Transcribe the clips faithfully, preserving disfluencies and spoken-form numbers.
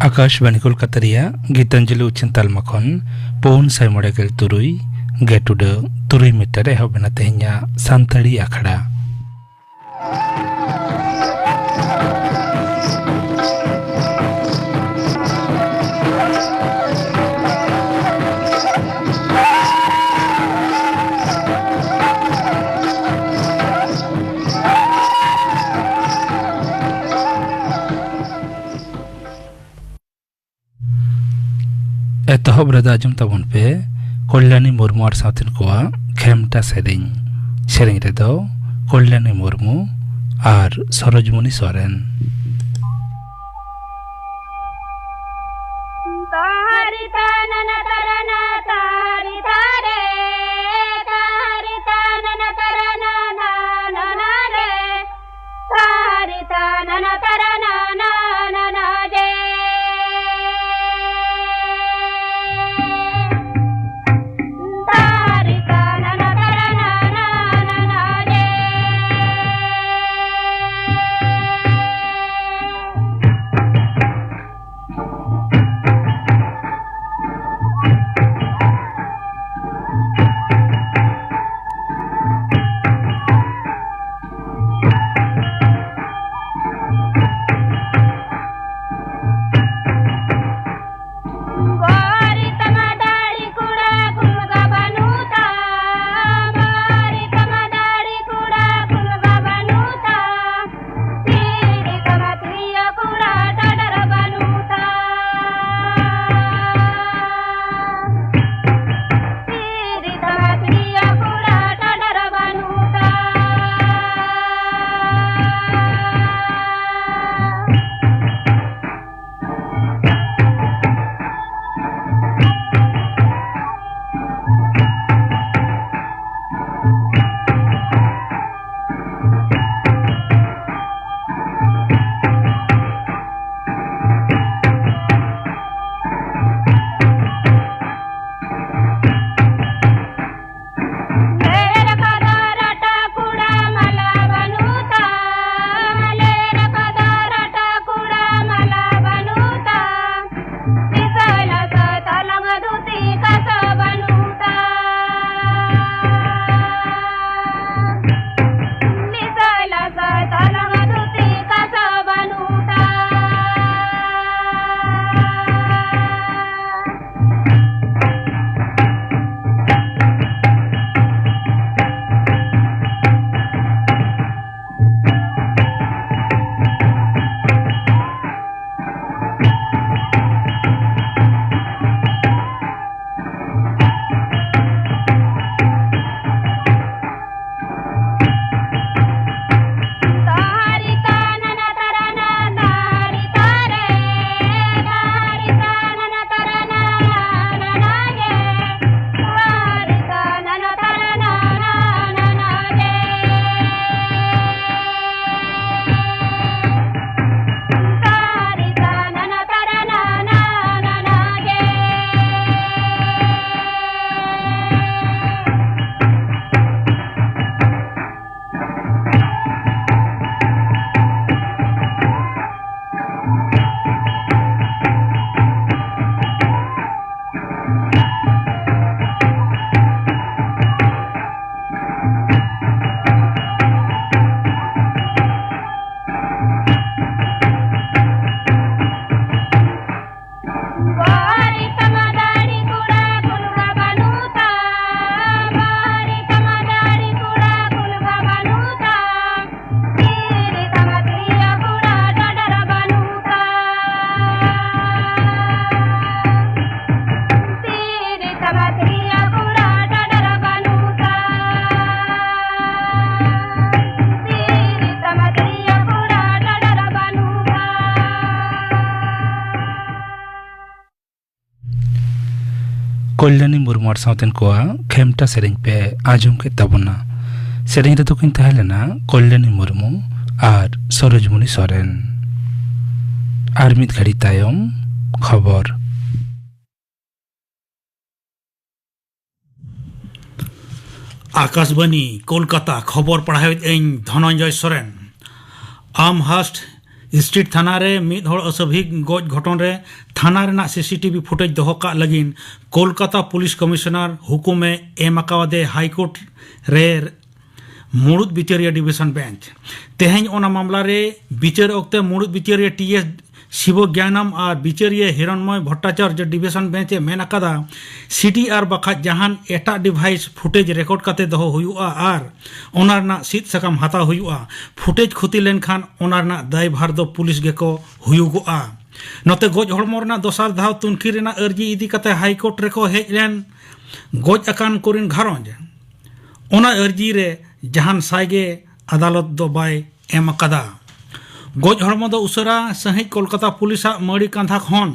ᱟᱠᱟᱥᱵᱟᱬᱤ ᱠᱳᱞᱠᱟᱛᱟ ᱨᱮᱭᱟᱜ ᱜᱤᱛᱟᱧᱡᱚᱞᱤ ᱩᱪᱷᱟᱹᱱ ᱛᱟᱞᱢᱟ ᱠᱷᱚᱱ ᱯᱩᱱ ᱥᱟᱭ ᱢᱚᱬᱮ ᱜᱮᱞ ᱛᱩᱨᱩᱭ ᱜᱮᱴ ᱩᱰᱟᱹᱣ ᱛᱩᱨᱩᱭ ᱢᱤᱴᱟᱨ ᱨᱮ ᱮᱦᱚᱵ ᱮᱱᱟ ᱛᱮᱦᱮᱧᱟᱜ ᱥᱟᱱᱛᱟᱲᱤ ᱟᱠᱷᱲᱟ᱾ ᱮᱛᱚᱦᱚᱵ ᱨᱮᱫᱚ ᱟᱸᱡᱚᱢ ᱛᱟᱵᱚᱱ ᱯᱮ ᱠᱚᱞᱭᱟᱱᱤ ᱢᱩᱨᱢᱩ ᱟᱨ ᱥᱟᱶᱛᱮᱱ ᱠᱚᱣᱟᱜ ᱠᱷᱮᱢᱴᱟ ᱥᱮᱨᱮᱧ᱾ ᱥᱮᱨᱮᱧ ᱨᱮᱫᱚ ᱠᱚᱞᱭᱟᱱᱤ ᱢᱩᱨᱢᱩ ᱟᱨ ᱥᱚᱨᱳᱡᱽᱢᱩᱱᱤ ᱥᱚᱨᱮᱱ᱾ ᱠᱚᱞᱭᱟᱱᱤ ᱢᱩᱨᱢᱩ ᱟᱨ ᱥᱟᱶᱛᱮᱱ ᱠᱚᱣᱟᱜ ᱠᱷᱮᱢᱴᱟ ᱥᱮᱨᱮᱧ ᱯᱮ ᱟᱸᱡᱚᱢ ᱠᱮᱫ ᱛᱟᱵᱚᱱᱟ᱾ ᱥᱮᱨᱮᱧ ᱨᱮᱫᱚ ᱠᱤᱱ ᱛᱟᱦᱮᱸ ᱞᱮᱱᱟ ᱠᱚᱞᱭᱟᱱᱤ ᱢᱩᱨᱢᱩ ᱟᱨ ᱥᱚᱨᱳᱡᱽᱢᱩᱱᱤ ᱥᱚᱨᱮᱱ᱾ ᱟᱨ ᱢᱤᱫ ᱜᱷᱟᱹᱲᱤ ᱛᱟᱭᱚᱢ ᱠᱷᱚᱵᱚᱨ᱾ ᱟᱠᱟᱥᱵᱟᱱᱤ, ᱠᱳᱞᱠᱟᱛᱟ᱾ ᱠᱷᱚᱵᱚᱨ ᱯᱟᱲᱦᱟᱣᱮᱫ ᱟᱹᱧ ᱫᱷᱚᱱᱚᱱᱡᱚᱭ ᱥᱚᱨᱮᱱ᱾ ᱟᱢᱦᱟᱨᱥᱴ ᱥᱴᱨᱤᱴ ᱛᱷᱟᱱᱟ ᱨᱮ ᱢᱤᱫ ᱦᱚᱲ ᱚᱥᱟᱵᱷᱟᱵᱤᱠ ᱜᱚᱡ ᱜᱷᱚᱴᱚᱱ ᱨᱮ ᱛᱷᱟᱱᱟ ᱨᱮᱱᱟᱜ ᱥᱤᱥᱤᱴᱤᱵᱷᱤ ᱯᱷᱩᱴᱮᱡᱽ ᱫᱚᱦᱚ ᱠᱟᱜ ᱞᱟᱹᱜᱤᱫ ᱠᱳᱞᱠᱟᱛᱟ ᱯᱩᱞᱤᱥ ᱠᱚᱢᱤᱥᱚᱱᱟᱨ ᱦᱩᱠᱩᱢᱮ ᱮᱢ ᱟᱠᱟᱣᱟᱫᱮ ᱦᱟᱭᱠᱳᱨᱴ ᱨᱮ ᱢᱩᱲᱩᱫ ᱵᱤᱪᱟᱹᱨᱤᱭᱟᱹ ᱰᱤᱵᱷᱤᱥᱚᱱ ᱵᱮᱧᱪ᱾ ᱛᱮᱦᱮᱧ ᱚᱱᱟ ᱢᱟᱢᱞᱟ ᱨᱮ ᱵᱤᱪᱟᱹᱨ ᱚᱠᱛᱮ ᱢᱩᱲᱩᱫ ᱵᱤᱪᱟᱹᱨᱤᱭᱟᱹ ᱴᱤ ᱮᱥ ᱥᱤᱵᱚ ᱜᱭᱟᱱᱟᱢ ᱟᱨ ᱵᱤᱪᱟᱹᱨᱤᱭᱟᱹ ᱦᱤᱨᱚᱱᱢᱚᱭ ᱵᱷᱚᱴᱴᱟᱪᱟᱨᱡᱚ ᱰᱤᱵᱷᱤᱥᱚᱱ ᱵᱮᱧᱪ ᱮ ᱢᱮᱱ ᱟᱠᱟᱫᱟ, ᱥᱤᱰᱤ ᱟᱨ ᱵᱟᱠᱷᱟᱡ ᱡᱟᱦᱟᱱ ᱮᱴᱟᱜ ᱰᱤᱵᱷᱟᱭᱤᱥ ᱯᱷᱩᱴᱮᱡᱽ ᱨᱮᱠᱚᱨᱰ ᱠᱟᱛᱮ ᱫᱚᱦᱚ ᱦᱩᱭᱩᱜᱼᱟ ᱟᱨ ᱚᱱᱟ ᱨᱮᱱᱟᱜ ᱥᱤᱫ ᱥᱟᱠᱟᱢ ᱦᱟᱛᱟᱣ ᱦᱩᱭᱩᱜᱼᱟ᱾ ᱯᱷᱩᱴᱮᱡᱽ ᱠᱷᱚᱛᱤ ᱞᱮᱱᱠᱷᱟᱱ ᱚᱱᱟ ᱨᱮᱱᱟᱜ ᱫᱟᱭᱵᱷᱟᱨ ᱫᱚ ᱯᱩᱞᱤᱥ ᱜᱮᱠᱚ ᱦᱩᱭᱩᱜᱚᱜᱼᱟ᱾ ᱱᱚᱛᱮ ᱜᱚᱡ ᱦᱚᱲᱢᱚ ᱨᱮᱱᱟᱜ ᱫᱚᱥᱟᱨ ᱫᱷᱟᱣ ᱛᱩᱱᱠᱷᱤ ᱨᱮᱱᱟᱜ ᱟᱹᱨᱡᱤ ᱤᱫᱤ ᱠᱟᱛᱮ ᱦᱟᱭᱠᱳᱨᱴ ᱨᱮᱠᱚ ᱦᱮᱡ ᱞᱮᱱ ᱜᱚᱡ ᱟᱠᱟᱱ ᱠᱚᱨᱮᱱ ᱜᱷᱟᱨᱚᱸᱡᱽ ᱚᱱᱟ ᱟᱹᱨᱡᱤ ᱨᱮ ᱡᱟᱦᱟᱱ ᱥᱟᱭ ᱜᱮ ᱟᱫᱟᱞᱚᱛ ᱫᱚ ᱵᱟᱭ ᱮᱢ ᱟᱠᱟᱫᱟ᱾ ᱜᱚᱡ ᱦᱚᱲᱢᱚ ᱫᱚ ᱩᱥᱟᱹᱨᱟ ᱥᱟᱺᱦᱤᱡ ᱠᱳᱞᱠᱟᱛᱟ ᱯᱩᱞᱤᱥᱟᱜ ᱢᱟᱹᱲᱤ ᱠᱟᱸᱫᱷᱟ ᱠᱷᱚᱱ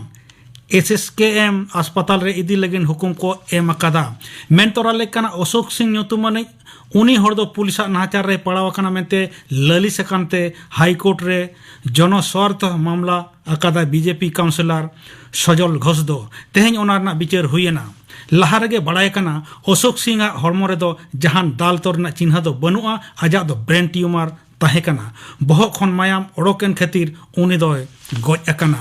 ᱮᱥ ᱮᱥ ᱠᱮ ᱮᱢ ᱦᱟᱥᱯᱟᱛᱟᱞ ᱨᱮ ᱤᱫᱤ ᱞᱟᱹᱜᱤᱫ ᱦᱩᱠᱩᱢ ᱠᱚ ᱮᱢ ᱟᱠᱟᱫᱟ᱾ ᱢᱮᱱ ᱛᱚᱨᱟ ᱞᱮᱠᱟᱱᱟᱜ ᱚᱥᱳᱠ ᱥᱤᱝ ᱧᱩᱛᱩᱢᱟᱱᱤᱡ ᱩᱱᱤ ᱦᱚᱲ ᱫᱚ ᱯᱩᱞᱤᱥᱟᱜ ᱱᱟᱦᱟᱪᱟᱨ ᱨᱮ ᱯᱟᱲᱟᱣ ᱟᱠᱟᱱᱟ ᱢᱮᱱᱛᱮ ᱞᱟᱹᱞᱤᱥ ᱟᱠᱟᱱ ᱛᱮ ᱦᱟᱭᱠᱳᱨᱴ ᱨᱮ ᱡᱚᱱᱚ ᱥᱣᱟᱨᱛᱷ ᱢᱟᱢᱞᱟ ᱟᱠᱟᱫᱟ ᱵᱤᱡᱮᱯᱤ ᱠᱟᱣᱩᱱᱥᱤᱞᱚᱨ ᱥᱚᱡᱚᱞ ᱜᱷᱳᱥ ᱫᱚ᱾ ᱛᱮᱦᱮᱧ ᱚᱱᱟ ᱨᱮᱱᱟᱜ ᱵᱤᱪᱟᱹᱨ ᱦᱩᱭᱮᱱᱟ᱾ ᱞᱟᱦᱟ ᱨᱮᱜᱮ ᱵᱟᱲᱟᱭ ᱟᱠᱟᱱᱟ, ᱚᱥᱳᱠ ᱥᱤᱝ ᱟᱜ ᱦᱚᱲᱢᱚ ᱨᱮᱫᱚ ᱡᱟᱦᱟᱱ ᱫᱟᱞ ᱛᱚᱞ ᱨᱮᱱᱟᱜ ᱪᱤᱱᱦᱟᱹ ᱫᱚ ᱵᱟᱹᱱᱩᱜᱼᱟ᱾ ᱟᱡᱟᱜ ᱫᱚ ᱵᱨᱮᱱ ᱴᱤᱭᱩᱢᱟᱨ ᱛᱟᱦᱮᱸ ᱠᱟᱱᱟ᱾ ᱵᱚᱦᱚᱜ ᱠᱷᱚᱱ ᱢᱟᱭᱟᱢ ᱚᱰᱚᱠ ᱮᱱ ᱠᱷᱟᱹᱛᱤᱨ ᱩᱱᱤ ᱫᱚᱭ ᱜᱚᱡ ᱟᱠᱟᱱᱟ᱾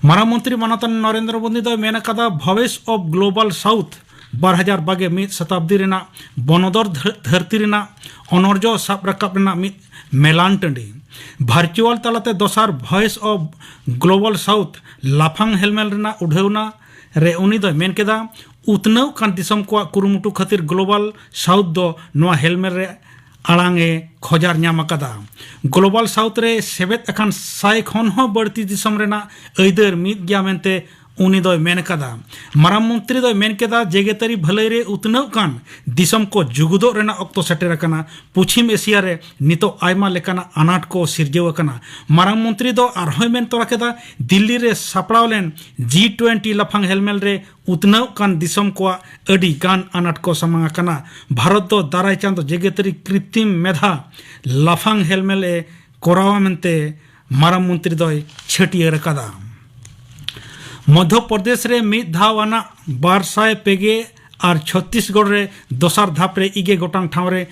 ᱢᱟᱨᱟᱝ ᱢᱚᱱᱛᱨᱤ ᱢᱟᱱᱚᱛᱟᱱ ᱱᱚᱨᱮᱱᱫᱨᱚ ᱢᱳᱫᱤ ᱫᱚᱭ ᱢᱮᱱ ᱟᱠᱟᱫᱟ, ᱵᱷᱚᱭᱮᱥ ᱚᱯᱷ ᱜᱞᱳᱵᱟᱞ ᱥᱟᱣᱩᱛᱷ ᱵᱟᱨ ᱦᱟᱡᱟᱨ ᱵᱟᱜᱮ ᱢᱤᱫ ᱥᱚᱛᱟᱵᱫᱤ ᱨᱮᱱᱟᱜ ᱵᱚᱱᱚᱫᱚᱨ ᱫᱷᱟᱹ-, ᱫᱷᱟᱹᱨᱛᱤ ᱨᱮᱱᱟᱜ ᱚᱱᱚᱨᱡᱚ ᱥᱟᱵ ᱨᱟᱠᱟᱵ ᱨᱮᱱᱟᱜ ᱢᱤᱫ ᱢᱮᱞᱟᱱ ᱴᱟᱺᱰᱤ᱾ ᱵᱷᱟᱨᱪᱩᱣᱟᱞ ᱛᱟᱞᱟᱛᱮ ᱫᱚᱥᱟᱨ ᱵᱷᱚᱭᱮᱥ ᱚᱯᱷ ᱜᱞᱳᱵᱟᱞ ᱥᱟᱣᱩᱛᱷ ᱞᱟᱯᱷᱟᱝ ᱦᱮᱞᱢᱮᱞ ᱨᱮᱱᱟᱜ ᱩᱰᱷᱟᱹᱣᱱᱟ ᱨᱮ ᱩᱱᱤ ᱫᱚᱭ ᱢᱮᱱ ᱠᱮᱫᱟ, ᱩᱛᱱᱟᱹᱣ ᱠᱟᱱ ᱫᱤᱥᱚᱢ ᱠᱚᱣᱟᱜ ᱠᱩᱨᱩᱢᱩᱴᱩ ᱠᱷᱟᱹᱛᱤᱨ ᱜᱞᱳᱵᱟᱞ ᱥᱟᱣᱩᱛᱷ ᱫᱚ ᱱᱚᱣᱟ ᱦᱮᱞᱢᱮᱞ ᱨᱮ ᱟᱲᱟᱝ ᱮ ᱠᱷᱚᱡᱟᱨ ᱧᱟᱢ ᱟᱠᱟᱫᱟ᱾ ᱜᱞᱳᱵᱟᱞ ᱥᱟᱣᱩᱛᱷ ᱨᱮ ᱥᱮᱵᱮᱫ ᱟᱠᱟᱱ ᱥᱟᱭ ᱠᱷᱚᱱ ᱦᱚᱸ ᱵᱟᱹᱲᱛᱤ ᱫᱤᱥᱚᱢ ᱨᱮᱱᱟᱜ ᱟᱹᱭᱫᱟᱹᱨ ᱢᱤᱫ ᱜᱮᱭᱟ ᱢᱮᱱᱛᱮ ᱩᱱᱤ ᱫᱚᱭ ᱢᱮᱱ ᱠᱟᱫᱟ᱾ ᱢᱟᱨᱟᱝ ᱢᱚᱱᱛᱨᱤ ᱫᱚᱭ ᱢᱮᱱ ᱠᱮᱫᱟ, ᱡᱮᱜᱮᱛᱟᱹᱨᱤ ᱵᱷᱟᱹᱞᱟᱹᱭ ᱨᱮ ᱩᱛᱱᱟᱹᱜ ᱠᱟᱱ ᱫᱤᱥᱚᱢ ᱠᱚ ᱡᱩᱜᱩᱫᱚᱜ ᱨᱮᱱᱟᱜ ᱚᱠᱛᱚ ᱥᱮᱴᱮᱨ ᱟᱠᱟᱱᱟ᱾ ᱯᱚᱪᱷᱤᱢ ᱮᱥᱤᱭᱟ ᱨᱮ ᱱᱤᱛᱚᱜ ᱟᱭᱢᱟ ᱞᱮᱠᱟᱱᱟᱜ ᱟᱱᱟᱴ ᱠᱚ ᱥᱤᱨᱡᱟᱹᱣ ᱟᱠᱟᱱᱟ᱾ ᱢᱟᱨᱟᱝ ᱢᱚᱱᱛᱨᱤ ᱫᱚ ᱟᱨᱦᱚᱸᱭ ᱢᱮᱱ ᱛᱚᱨᱟ ᱠᱮᱫᱟ, ᱫᱤᱞᱞᱤ ᱨᱮ ᱥᱟᱯᱲᱟᱣ ᱞᱮᱱ ᱡᱤ ᱴᱩᱭᱮᱱᱴᱤ ᱞᱟᱯᱷᱟᱝ ᱦᱮᱞᱢᱮᱞ ᱨᱮ ᱩᱛᱱᱟᱹᱣ ᱠᱟᱱ ᱫᱤᱥᱚᱢ ᱠᱚᱣᱟᱜ ᱟᱹᱰᱤ ᱜᱟᱱ ᱟᱱᱟᱴ ᱠᱚ ᱥᱟᱢᱟᱝ ᱟᱠᱟᱱᱟ᱾ ᱵᱷᱟᱨᱚᱛ ᱫᱚ ᱫᱟᱨᱟᱭ ᱪᱟᱸᱫᱚ ᱡᱮᱜᱮᱛᱟᱹᱨᱤ ᱠᱨᱤᱛᱤᱢ ᱢᱮᱫᱷᱟ ᱞᱟᱯᱷᱟᱝ ᱦᱮᱞᱢᱮᱞ ᱮ ᱠᱚᱨᱟᱣᱟ ᱢᱮᱱᱛᱮ ᱢᱟᱨᱟᱝ ᱢᱚᱱᱛᱨᱤ ᱫᱚᱭ ᱪᱷᱟᱹᱴᱭᱟᱹᱨ ᱟᱠᱟᱫᱟ᱾ ᱢᱚᱫᱷᱭᱚ ᱯᱨᱚᱫᱮᱥ ᱨᱮ ᱢᱤᱫ ᱫᱷᱟᱣ ᱟᱱᱟᱜ ᱵᱟᱨ ᱥᱟᱭ ᱯᱮ ᱜᱮ ᱟᱨ ᱪᱷᱚᱛᱛᱤᱥᱜᱚᱲ ᱨᱮ ᱫᱚᱥᱟᱨ ᱫᱷᱟᱯ ᱨᱮ ᱤᱜᱮ ᱜᱚᱴᱟᱝ ᱴᱷᱟᱶ ᱨᱮ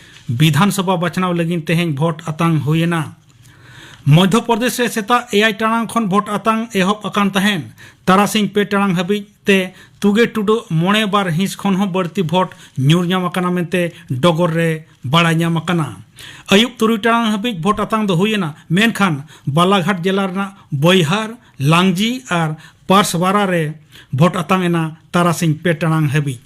ᱵᱤᱫᱷᱟᱱ ᱥᱚᱵᱷᱟ ᱵᱟᱪᱷᱱᱟᱣ ᱞᱟᱹᱜᱤᱫ ᱛᱮᱦᱮᱧ ᱵᱷᱳᱴ ᱟᱛᱟᱝ ᱦᱩᱭᱮᱱᱟ᱾ ᱢᱚᱫᱷᱭᱚ ᱯᱨᱚᱫᱮᱥ ᱨᱮ ᱥᱮᱛᱟᱜ ᱮᱭᱟᱭ ᱴᱟᱲᱟᱝ ᱠᱷᱚᱱ ᱵᱷᱳᱴ ᱟᱛᱟᱝ ᱮᱦᱚᱵ ᱟᱠᱟᱱ ᱛᱟᱦᱮᱸᱱ᱾ ᱛᱟᱨᱟᱥᱤᱧ ᱯᱮ ᱴᱟᱲᱟᱝ ᱦᱟᱹᱵᱤᱡ ᱛᱮ ᱛᱩᱜᱮ ᱴᱩᱰᱟᱹᱜ ᱢᱚᱬᱮ ᱵᱟᱨ ᱦᱤᱸᱥ ᱠᱷᱚᱱ ᱦᱚᱸ ᱵᱟᱹᱲᱛᱤ ᱵᱷᱳᱴ ᱧᱩᱨ ᱧᱟᱢ ᱟᱠᱟᱱᱟ ᱢᱮᱱᱛᱮ ᱰᱚᱜᱚᱨ ᱨᱮ ᱵᱟᱲᱟᱭ ᱧᱟᱢ ᱟᱠᱟᱱᱟ᱾ ᱟᱹᱭᱩᱵ ᱛᱩᱨᱩᱭ ᱴᱟᱲᱟᱝ ᱦᱟᱹᱵᱤᱡ ᱵᱷᱳᱴ ᱟᱛᱟᱝ ᱫᱚ ᱦᱩᱭᱮᱱᱟ, ᱢᱮᱱᱠᱷᱟᱱ ᱵᱟᱞᱟᱜᱷᱟᱴ ᱡᱮᱞᱟ ᱨᱮᱱᱟᱜ ᱵᱚᱭᱦᱟᱨ, ᱞᱟᱝᱡᱤ ᱟᱨ ᱯᱟᱨᱥᱵᱟᱨᱟ ᱨᱮ ᱵᱷᱳᱴ ᱟᱛᱟᱝ ᱮᱱᱟ ᱛᱟᱨᱟᱥᱤᱧ ᱯᱮ ᱴᱟᱲᱟᱝ ᱦᱟᱹᱵᱤᱡ᱾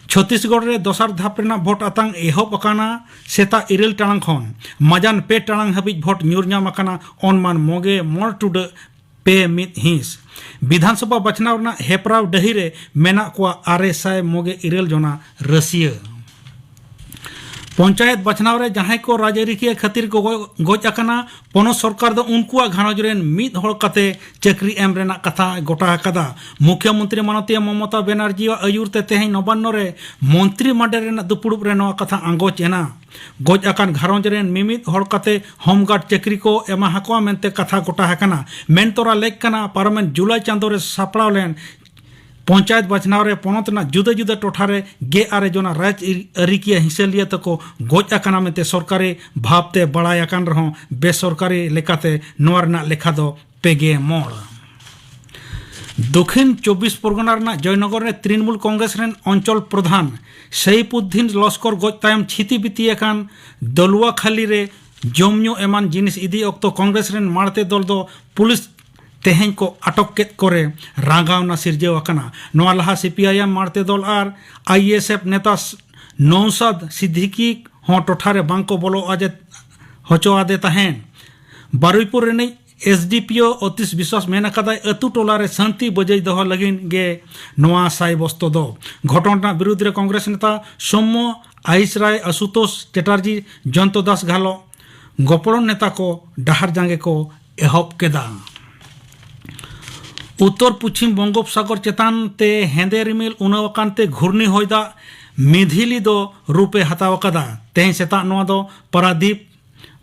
ᱪᱷᱚᱛᱛᱤᱥᱜᱚᱲ ᱨᱮ ᱫᱚᱥᱟᱨ ᱫᱷᱟᱯ ᱨᱮᱱᱟᱜ ᱵᱷᱳᱴ ᱟᱛᱟᱝ ᱮᱦᱚᱵ ᱟᱠᱟᱱᱟ ᱥᱮᱛᱟᱜ ᱤᱨᱟᱹᱞ ᱴᱟᱲᱟᱝ ᱠᱷᱚᱱ ᱢᱟᱡᱟᱱ ᱯᱮ ᱴᱟᱲᱟᱝ ᱦᱟᱹᱵᱤᱡ ᱵᱷᱳᱴ ᱧᱩᱨ ᱧᱟᱢ ᱟᱠᱟᱱᱟ ᱚᱱᱢᱟᱱ ᱢᱚᱜᱮ ᱢᱚᱬ ᱴᱩᱰᱟᱹᱜ ᱯᱮ ᱢᱤᱫ ᱦᱤᱸᱥ᱾ ᱵᱤᱫᱷᱟᱱ ᱥᱚᱵᱷᱟ ᱵᱟᱪᱷᱱᱟᱣ ᱨᱮᱱᱟᱜ ᱦᱮᱯᱨᱟᱣ ᱰᱟᱹᱦᱤ ᱨᱮ ᱢᱮᱱᱟᱜ ᱠᱚᱣᱟ ᱟᱨᱮ ᱥᱟᱭ ᱢᱚᱜᱮ ᱤᱨᱟᱹᱞ ᱡᱚᱱᱟ ᱨᱟᱹᱥᱤᱭᱟᱹ᱾ ᱯᱚᱧᱪᱟᱭᱮᱛ ᱵᱟᱪᱷᱱᱟᱣ ᱨᱮ ᱡᱟᱦᱟᱸᱭ ᱠᱚ ᱨᱟᱡᱽᱟᱹᱨᱤᱠᱤᱭᱟᱹ ᱠᱷᱟᱹᱛᱤᱨ ᱠᱚ ᱜᱚ-, ᱜᱚᱡ ᱟᱠᱟᱱᱟ, ᱯᱚᱱᱚᱛ ᱥᱚᱨᱠᱟᱨ ᱫᱚ ᱩᱱᱠᱩᱣᱟᱜ ᱜᱷᱟᱨᱚᱸᱡᱽ ᱨᱮᱱ ᱢᱤᱫ ᱦᱚᱲ ᱠᱟᱛᱮ ᱪᱟᱹᱠᱨᱤ ᱮᱢ ᱨᱮᱱᱟᱜ ᱠᱟᱛᱷᱟ ᱜᱚᱴᱟ ᱟᱠᱟᱫᱟ᱾ ᱢᱩᱠᱷᱭᱚᱢᱚᱱᱛᱨᱤ ᱢᱟᱱᱚᱛᱤᱭᱟᱹ ᱢᱚᱢᱚᱛᱟ ᱵᱮᱱᱟᱨᱡᱤᱭᱟᱜ ᱟᱹᱭᱩᱨ ᱛᱮ ᱛᱮᱦᱮᱧ ᱱᱚᱵᱟᱱᱱᱚ ᱨᱮ ᱢᱚᱱᱛᱨᱤ ᱢᱟᱰᱮᱨ ᱨᱮᱱᱟᱜ ᱫᱩᱯᱩᱲᱩᱵ ᱨᱮ ᱱᱚᱣᱟ ᱠᱟᱛᱷᱟ ᱟᱸᱜᱚᱪ ᱮᱱᱟ᱾ ᱜᱚᱡ ᱟᱠᱟᱱ ᱜᱷᱟᱨᱚᱸᱡᱽ ᱨᱮᱱ ᱢᱤᱢᱤᱫ ᱦᱚᱲ ᱠᱟᱛᱮ ᱦᱳᱢᱜᱟᱨᱰ ᱪᱟᱹᱠᱨᱤ ᱠᱚ ᱮᱢᱟ ᱦᱟᱠᱚᱣᱟ ᱢᱮᱱᱛᱮ ᱠᱟᱛᱷᱟ ᱜᱚᱴᱟ ᱟᱠᱟᱱᱟ᱾ ᱢᱮᱱ ᱛᱚᱨᱟ ᱞᱮᱠ ᱠᱟᱱᱟ, ᱯᱟᱨᱚᱢᱮᱱ ᱡᱩᱞᱟᱭ ᱪᱟᱸᱫᱚ ᱨᱮ ᱥᱟᱯᱲᱟᱣ ᱞᱮᱱ ᱯᱚᱧᱪᱟᱭᱮᱛ ᱵᱟᱪᱷᱱᱟᱣ ᱨᱮ ᱯᱚᱱᱚᱛ ᱨᱮᱱᱟᱜ ᱡᱩᱫᱟᱹ ᱡᱩᱫᱟᱹ ᱴᱚᱴᱷᱟ ᱨᱮ ᱜᱮᱞ ᱟᱨᱮ ᱡᱚᱱᱟ ᱨᱟᱡᱽ ᱟᱹᱨᱤ-, ᱟᱹᱨᱤᱠᱤᱭᱟᱹ ᱦᱤᱥᱟᱹᱞᱤᱭᱟᱹ ᱛᱮᱠᱚ ᱜᱚᱡ ᱟᱠᱟᱱᱟ ᱢᱮᱱᱛᱮ ᱥᱚᱨᱠᱟᱨᱤ ᱵᱷᱟᱵᱽᱛᱮ ᱵᱟᱲᱟᱭ ᱟᱠᱟᱱ ᱨᱮᱦᱚᱸ ᱵᱮᱥᱚᱨᱠᱟᱨᱤ ᱞᱮᱠᱟᱛᱮ ᱱᱚᱣᱟ ᱨᱮᱱᱟᱜ ᱞᱮᱠᱷᱟ ᱫᱚ ᱯᱮ ᱜᱮ ᱢᱚᱬ᱾ ᱫᱚᱠᱷᱤᱱ ᱪᱚᱵᱵᱤᱥ ᱯᱚᱨᱜᱚᱱᱟ ᱨᱮᱱᱟᱜ ᱡᱚᱭᱱᱚᱜᱚᱨ ᱨᱮ ᱛᱨᱤᱱᱢᱩᱞ ᱠᱚᱝᱜᱨᱮᱥ ᱨᱮᱱ ᱚᱧᱪᱚᱞ ᱯᱨᱚᱫᱷᱟᱱ ᱥᱟᱭᱤᱯᱩᱫᱫᱤᱱ ᱞᱚᱥᱠᱚᱨ ᱜᱚᱡ ᱛᱟᱭᱚᱢ ᱪᱷᱤᱛᱤ ᱵᱤᱛᱤ ᱟᱠᱟᱱ ᱫᱚᱞᱩᱣᱟ ᱠᱷᱟᱞᱤ ᱨᱮ ᱡᱚᱢ ᱧᱩ ᱮᱢᱟᱱ ᱡᱤᱱᱤᱥ ᱤᱫᱤ ᱚᱠᱛᱚ ᱠᱚᱝᱜᱨᱮᱥ ᱨᱮᱱ ᱢᱟᱲᱛᱮ ᱫᱚᱞ ᱫᱚ ᱯᱩᱞᱤᱥ ᱛᱮᱦᱮᱧ ᱠᱚ ᱟᱴᱚᱠ ᱠᱮᱫ ᱠᱚᱨᱮ ᱨᱟᱸᱜᱟᱣᱱᱟ ᱥᱤᱨᱡᱟᱹᱣ ᱟᱠᱟᱱᱟ᱾ ᱱᱚᱣᱟ ᱞᱟᱦᱟ ᱥᱤ ᱯᱤ ᱟᱭ ᱮᱢ ᱢᱟᱲᱛᱮ ᱫᱚᱞ ᱟᱨ ᱟᱭ ᱮᱥ ᱮᱯᱷ ᱱᱮᱛᱟ ᱱᱚᱣᱥᱟᱫ ᱥᱤᱫᱫᱤᱠᱤ ᱦᱚᱸ ᱴᱚᱴᱷᱟ ᱨᱮ ᱵᱟᱝ ᱠᱚ ᱵᱚᱞᱚ ᱟᱫᱮ, ᱦᱚᱪᱚ ᱟᱫᱮ ᱛᱟᱦᱮᱸᱱ᱾ ᱵᱟᱨᱩᱭᱯᱩᱨ ᱨᱤᱱᱤᱡ ᱮᱥᱰᱤᱯᱤᱳ ᱚᱛᱤᱥ ᱵᱤᱥᱣᱟᱥ ᱢᱮᱱ ᱟᱠᱟᱫᱟᱭ, ᱟᱹᱛᱩ ᱴᱚᱞᱟ ᱨᱮ ᱥᱟᱱᱛᱤ ᱵᱚᱡᱟᱭ ᱫᱚᱦᱚ ᱞᱟᱹᱜᱤᱫ ᱜᱮ ᱱᱚᱣᱟ ᱥᱟᱭ ᱵᱚᱥᱛᱚ ᱫᱚ᱾ ᱜᱷᱚᱴᱚᱱ ᱨᱮᱱᱟᱜ ᱵᱤᱨᱩᱫᱽ ᱨᱮ ᱠᱚᱝᱜᱨᱮᱥ ᱱᱮᱛᱟ ᱥᱳᱢᱢᱚ ᱟᱭᱤᱥ ᱨᱟᱭ, ᱟᱥᱩᱛᱳᱥ ᱪᱮᱴᱟᱨᱡᱤ, ᱡᱚᱭᱚᱱᱛᱚ ᱫᱟᱥ ᱜᱷᱟᱞᱚ ᱜᱚᱯᱚᱲᱚᱱ ᱱᱮᱛᱟ ᱠᱚ ᱰᱟᱦᱟᱨ ᱡᱟᱸᱜᱮ ᱠᱚ ᱮᱦᱚᱵ ᱠᱮᱫᱟ᱾ ᱩᱛᱛᱚᱨ ᱯᱚᱪᱷᱤᱢ ᱵᱚᱝᱜᱳᱯᱥᱟᱜᱚᱨ ᱪᱮᱛᱟᱱ ᱛᱮ ᱦᱮᱸᱫᱮ ᱨᱤᱢᱤᱞ ᱩᱱᱟᱹᱣ ᱟᱠᱟᱱ ᱛᱮ ᱜᱷᱩᱨᱱᱤ ᱦᱚᱭ ᱫᱟᱜ ᱢᱤᱫᱷᱤᱞᱤ ᱫᱚ ᱨᱩᱯ ᱮ ᱦᱟᱛᱟᱣ ᱟᱠᱟᱫᱟ᱾ ᱛᱮᱦᱮᱧ ᱥᱮᱛᱟᱜ ᱱᱚᱣᱟ ᱫᱚ ᱯᱟᱨᱟᱫᱤᱯ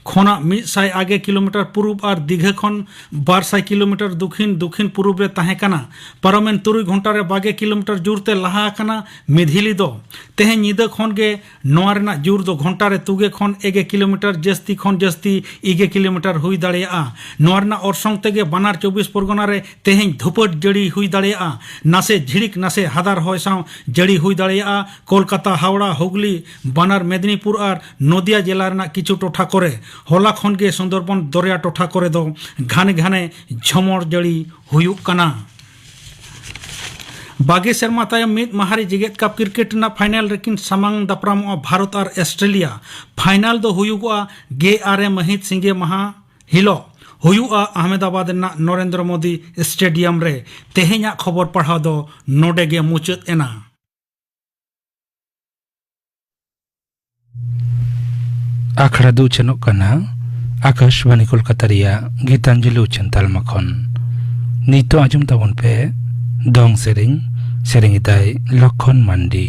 ᱠᱷᱚᱱᱟᱜ ᱢᱤᱫ ᱥᱟᱭ ᱟᱜᱮ ᱠᱤᱞᱳᱢᱤᱴᱟᱨ ᱯᱩᱨᱩᱵ ᱟᱨ ᱫᱤᱜᱷᱟᱹ ᱠᱷᱚᱱ ᱵᱟᱨ ᱥᱟᱭ ᱠᱤᱞᱳᱢᱤᱴᱟᱨ ᱫᱚᱠᱷᱤᱱ ᱫᱚᱠᱷᱤᱱ ᱯᱩᱨᱩᱵ ᱨᱮ ᱛᱟᱦᱮᱸ ᱠᱟᱱᱟ᱾ ᱯᱟᱨᱚᱢᱮᱱ ᱛᱩᱨᱩᱭ ᱜᱷᱚᱱᱴᱟ ᱨᱮ ᱵᱟᱜᱮ ᱠᱤᱞᱳᱢᱤᱴᱟᱨ ᱡᱳᱨ ᱛᱮ ᱞᱟᱦᱟ ᱟᱠᱟᱱᱟ ᱢᱤᱫᱷᱤᱞᱤ ᱫᱚ᱾ ᱛᱮᱦᱮᱧ ᱧᱤᱫᱟᱹ ᱠᱷᱚᱱ ᱜᱮ ᱱᱚᱣᱟ ᱨᱮᱱᱟᱜ ᱡᱳᱨ ᱫᱚ ᱜᱷᱚᱱᱴᱟ ᱨᱮ ᱛᱩᱜᱮ ᱠᱷᱚᱱ ᱮᱜᱮ ᱠᱤᱞᱳᱢᱤᱴᱟᱨ, ᱡᱟᱹᱥᱛᱤ ᱠᱷᱚᱱ ᱡᱟᱹᱥᱛᱤ ᱤᱜᱮ ᱠᱤᱞᱳᱢᱤᱴᱟᱨ ᱦᱩᱭ ᱫᱟᱲᱮᱭᱟᱜᱼᱟ᱾ ᱱᱚᱣᱟ ᱨᱮᱱᱟᱜ ᱚᱨᱥᱚᱝ ᱛᱮᱜᱮ ᱵᱟᱱᱟᱨ ᱪᱚᱵᱵᱤᱥ ᱯᱚᱨᱜᱚᱱᱟ ᱨᱮ ᱛᱮᱦᱮᱧ ᱫᱷᱩᱯᱟᱹᱴ ᱡᱟᱹᱲᱤ ᱦᱩᱭ ᱫᱟᱲᱮᱭᱟᱜᱼᱟ᱾ ᱱᱟᱥᱮ ᱡᱷᱤᱲᱤᱠ ᱱᱟᱥᱮ ᱦᱟᱫᱟᱨ ᱦᱚᱭ ᱥᱟᱶ ᱡᱟᱹᱲᱤ ᱦᱩᱭ ᱫᱟᱲᱮᱭᱟᱜᱼᱟ᱾ ᱠᱳᱞᱠᱟᱛᱟ, ᱦᱟᱣᱲᱟ, ᱦᱩᱜᱽᱞᱤ, ᱵᱟᱱᱟᱨ ᱢᱮᱫᱽᱱᱤᱯᱩᱨ ᱟᱨ ᱱᱚᱫᱤᱭᱟ ᱡᱮᱞᱟ ᱨᱮᱱᱟᱜ ᱠᱤᱪᱷᱩ ᱴᱚᱴᱷᱟ ᱠᱚᱨᱮ᱾ ᱦᱚᱞᱟ ᱠᱷᱚᱱ ᱜᱮ ᱥᱩᱱᱫᱚᱨᱵᱚᱱ ᱫᱚᱨᱭᱟ ᱴᱚᱴᱷᱟ ᱠᱚᱨᱮ ᱫᱚ ᱜᱷᱟᱱᱮ ᱜᱷᱟᱱᱮ ᱡᱷᱚᱢᱚᱨ ᱡᱟᱹᱲᱤ ᱦᱩᱭᱩᱜ ᱠᱟᱱᱟ᱾ ᱵᱟᱜᱮ ᱥᱮᱨᱢᱟ ᱛᱟᱭᱚᱢ ᱢᱤᱫ ᱢᱟᱦᱟᱨᱤ ᱡᱮᱜᱮᱛ ᱠᱟᱯ ᱠᱨᱤᱠᱮᱴ ᱨᱮᱱᱟᱜ ᱯᱷᱟᱭᱱᱟᱞ ᱨᱮᱠᱤᱱ ᱥᱟᱢᱟᱝ ᱫᱟᱯᱨᱟᱢᱚᱜᱼᱟ ᱵᱷᱟᱨᱚᱛ ᱟᱨ ᱚᱥᱴᱨᱮᱞᱤᱭᱟ᱾ ᱯᱷᱟᱭᱱᱟᱞ ᱫᱚ ᱦᱩᱭᱩᱜᱚᱜᱼᱟ ᱜᱮᱞ ᱟᱨᱮ ᱢᱟᱹᱦᱤᱛ ᱥᱤᱸᱜᱮ ᱢᱟᱦᱟ ᱦᱤᱞᱳᱜ᱾ ᱦᱩᱭᱩᱜᱼᱟ ᱟᱦᱢᱮᱫᱟᱵᱟᱫᱽ ᱨᱮᱱᱟᱜ ᱱᱚᱨᱮᱱᱫᱨᱚ ᱢᱳᱫᱤ ᱥᱴᱮᱰᱤᱭᱟᱢ ᱨᱮ᱾ ᱛᱮᱦᱮᱧᱟᱜ ᱠᱷᱚᱵᱚᱨ ᱯᱟᱲᱦᱟᱣ ᱫᱚ ᱱᱚᱰᱮ ᱜᱮ ᱢᱩᱪᱟᱹᱫ ᱮᱱᱟ᱾ ᱟᱠᱷᱲᱟ ᱫᱚ ᱩᱪᱷᱟᱹᱱᱚᱜ ᱠᱟᱱᱟ ᱟᱠᱟᱥᱵᱟᱱᱤ ᱠᱳᱞᱠᱟᱛᱟ ᱨᱮᱭᱟᱜ ᱜᱤᱛᱟᱧᱡᱚᱞᱤ ᱩᱪᱷᱟᱹᱱ ᱛᱟᱞᱢᱟ ᱠᱷᱚᱱ᱾ ᱱᱤᱛᱚᱜ ᱟᱸᱡᱚᱢ ᱛᱟᱵᱚᱱ ᱯᱮ ᱫᱚᱝ ᱥᱮᱨᱮᱧ᱾ ᱥᱮᱨᱮᱧ ᱮᱫᱟᱭ ᱞᱚᱠᱷᱚᱱ ᱢᱟᱱᱰᱤ᱾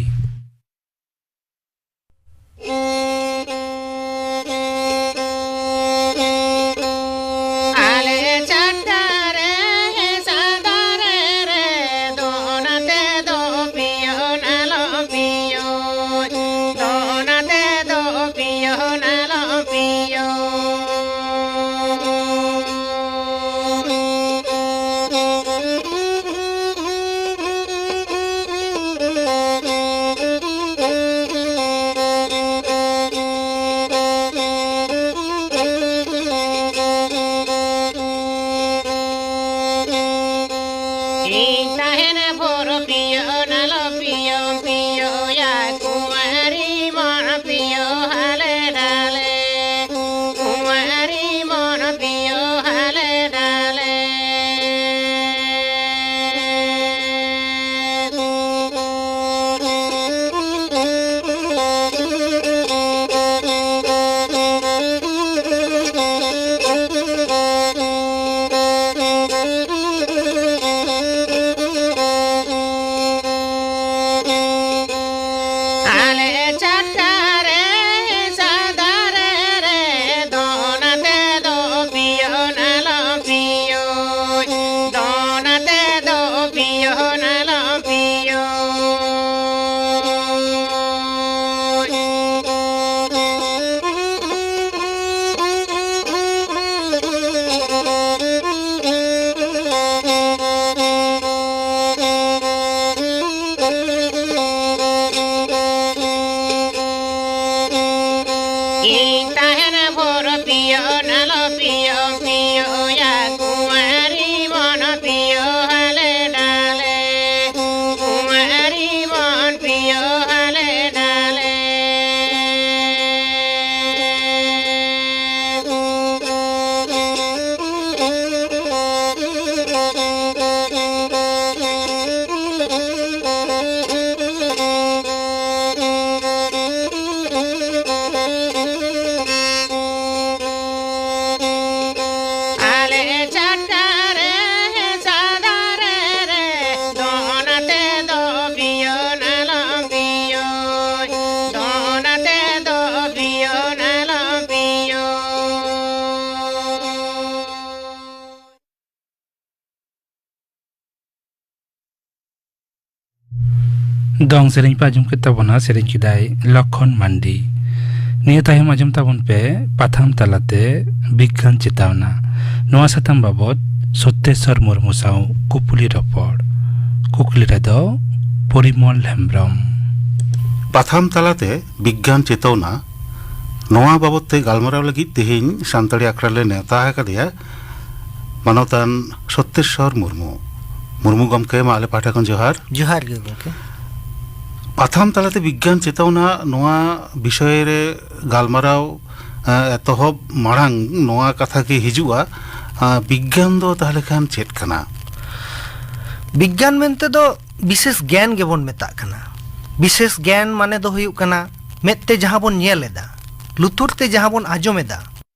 ᱟᱞᱮ ᱪᱷᱟᱴᱠᱟ ᱨᱮ ᱥᱟᱫᱟ ᱨᱮ ᱨᱮ, ᱫᱚᱱ ᱟᱛᱮ ᱫᱚ ᱯᱤᱭᱳ ᱱᱟᱞᱚᱢ ᱯᱤᱭᱳ, ᱫᱚᱱ ᱟᱛᱮ ᱫᱚ ᱯᱤᱭᱳ ᱱᱟᱞᱚᱢ ᱯᱤᱭᱳ᱾ ᱫᱚᱝ ᱥᱮᱨᱮᱧ ᱯᱮ ᱟᱸᱡᱚᱢ ᱠᱮᱫ ᱛᱟᱵᱚᱱᱟ, ᱥᱮᱨᱮᱧ ᱠᱮᱫᱟᱭ ᱞᱚᱠᱷᱚᱱ ᱢᱟᱱᱰᱤ᱾ ᱱᱤᱭᱟᱹ ᱛᱟᱭᱚᱢ ᱟᱸᱡᱚᱢ ᱛᱟᱵᱚᱱ ᱯᱮ ᱯᱟᱛᱷᱟᱢ ᱛᱟᱞᱟᱛᱮ ᱵᱤᱜᱽᱜᱟᱱ ᱪᱮᱛᱟᱣᱱᱟ᱾ ᱱᱚᱣᱟ ᱥᱟᱛᱟᱢ ᱵᱟᱵᱚᱛ ᱥᱚᱛᱭᱮᱥᱚᱨ ᱢᱩᱨᱢᱩ ᱥᱟᱶ ᱠᱩᱯᱩᱞᱤ ᱨᱚᱯᱚᱲ᱾ ᱠᱩᱠᱞᱤ ᱨᱮᱫᱚ ᱯᱚᱨᱤᱢᱚᱞ ᱦᱮᱢᱵᱨᱚᱢ᱾ ᱯᱟᱛᱷᱟᱢ ᱛᱟᱞᱟᱛᱮ ᱵᱤᱜᱽᱜᱟᱱ ᱪᱮᱛᱟᱣᱱᱟ, ᱱᱚᱣᱟ ᱵᱟᱵᱚᱛ ᱛᱮ ᱜᱟᱞᱢᱟᱨᱟᱣ ᱞᱟᱹᱜᱤᱫ ᱛᱮᱦᱮᱧ ᱥᱟᱱᱛᱟᱲᱤ ᱟᱠᱷᱲᱟ ᱞᱮ ᱱᱮᱣᱛᱟ ᱟᱠᱟᱫᱮᱭᱟ ᱢᱟᱱᱚᱛᱟᱱ ᱥᱚᱛᱭᱮᱥᱚᱨ ᱢᱩᱨᱢᱩ᱾ ᱢᱩᱨᱢᱩ ᱜᱚᱢᱠᱮ, ᱢᱟ ᱟᱞᱮ ᱯᱟᱦᱴᱟ ᱠᱷᱚᱱ ᱡᱚᱦᱟᱨ᱾ ᱡᱚᱦᱟᱨ ᱜᱮ ᱜᱚᱢᱠᱮ᱾ ᱯᱟᱛᱷᱟᱢ ᱛᱟᱞᱟᱛᱮ ᱵᱤᱜᱽᱜᱟᱱ ᱪᱮᱛᱟᱣᱱᱟ, ᱱᱚᱣᱟ ᱵᱤᱥᱚᱭ ᱨᱮ ᱜᱟᱞᱢᱟᱨᱟᱣ, ᱮ, ᱮᱛᱚᱦᱚᱵ ᱢᱟᱲᱟᱝ ᱱᱚᱣᱟ ᱠᱟᱛᱷᱟ ᱜᱮ ᱦᱤᱡᱩᱜᱼᱟ, ᱟ, ᱵᱤᱜᱽᱜᱟᱱ ᱫᱚ ᱛᱟᱦᱚᱞᱮ ᱠᱷᱟᱱ ᱪᱮᱫ ᱠᱟᱱᱟ? ᱵᱤᱜᱽᱜᱟᱱ ᱢᱮᱱᱛᱮ ᱫᱚ ᱵᱤᱥᱮᱥ ᱜᱮᱭᱟᱱ ᱜᱮᱵᱚᱱ ᱢᱮᱛᱟᱜ ᱠᱟᱱᱟ᱾ ᱵᱤᱥᱮᱥ ᱜᱮᱭᱟᱱ ᱢᱟᱱᱮ ᱫᱚ ᱦᱩᱭᱩᱜ ᱠᱟᱱᱟ, ᱢᱮᱫ ᱛᱮ ᱡᱟᱦᱟᱸ ᱵᱚᱱ ᱧᱮᱞ ᱮᱫᱟ, ᱞᱩᱛᱩᱨ ᱛᱮ ᱡᱟᱦᱟᱸ ᱵᱚᱱ ᱟᱸᱡᱚᱢ ᱮᱫᱟ,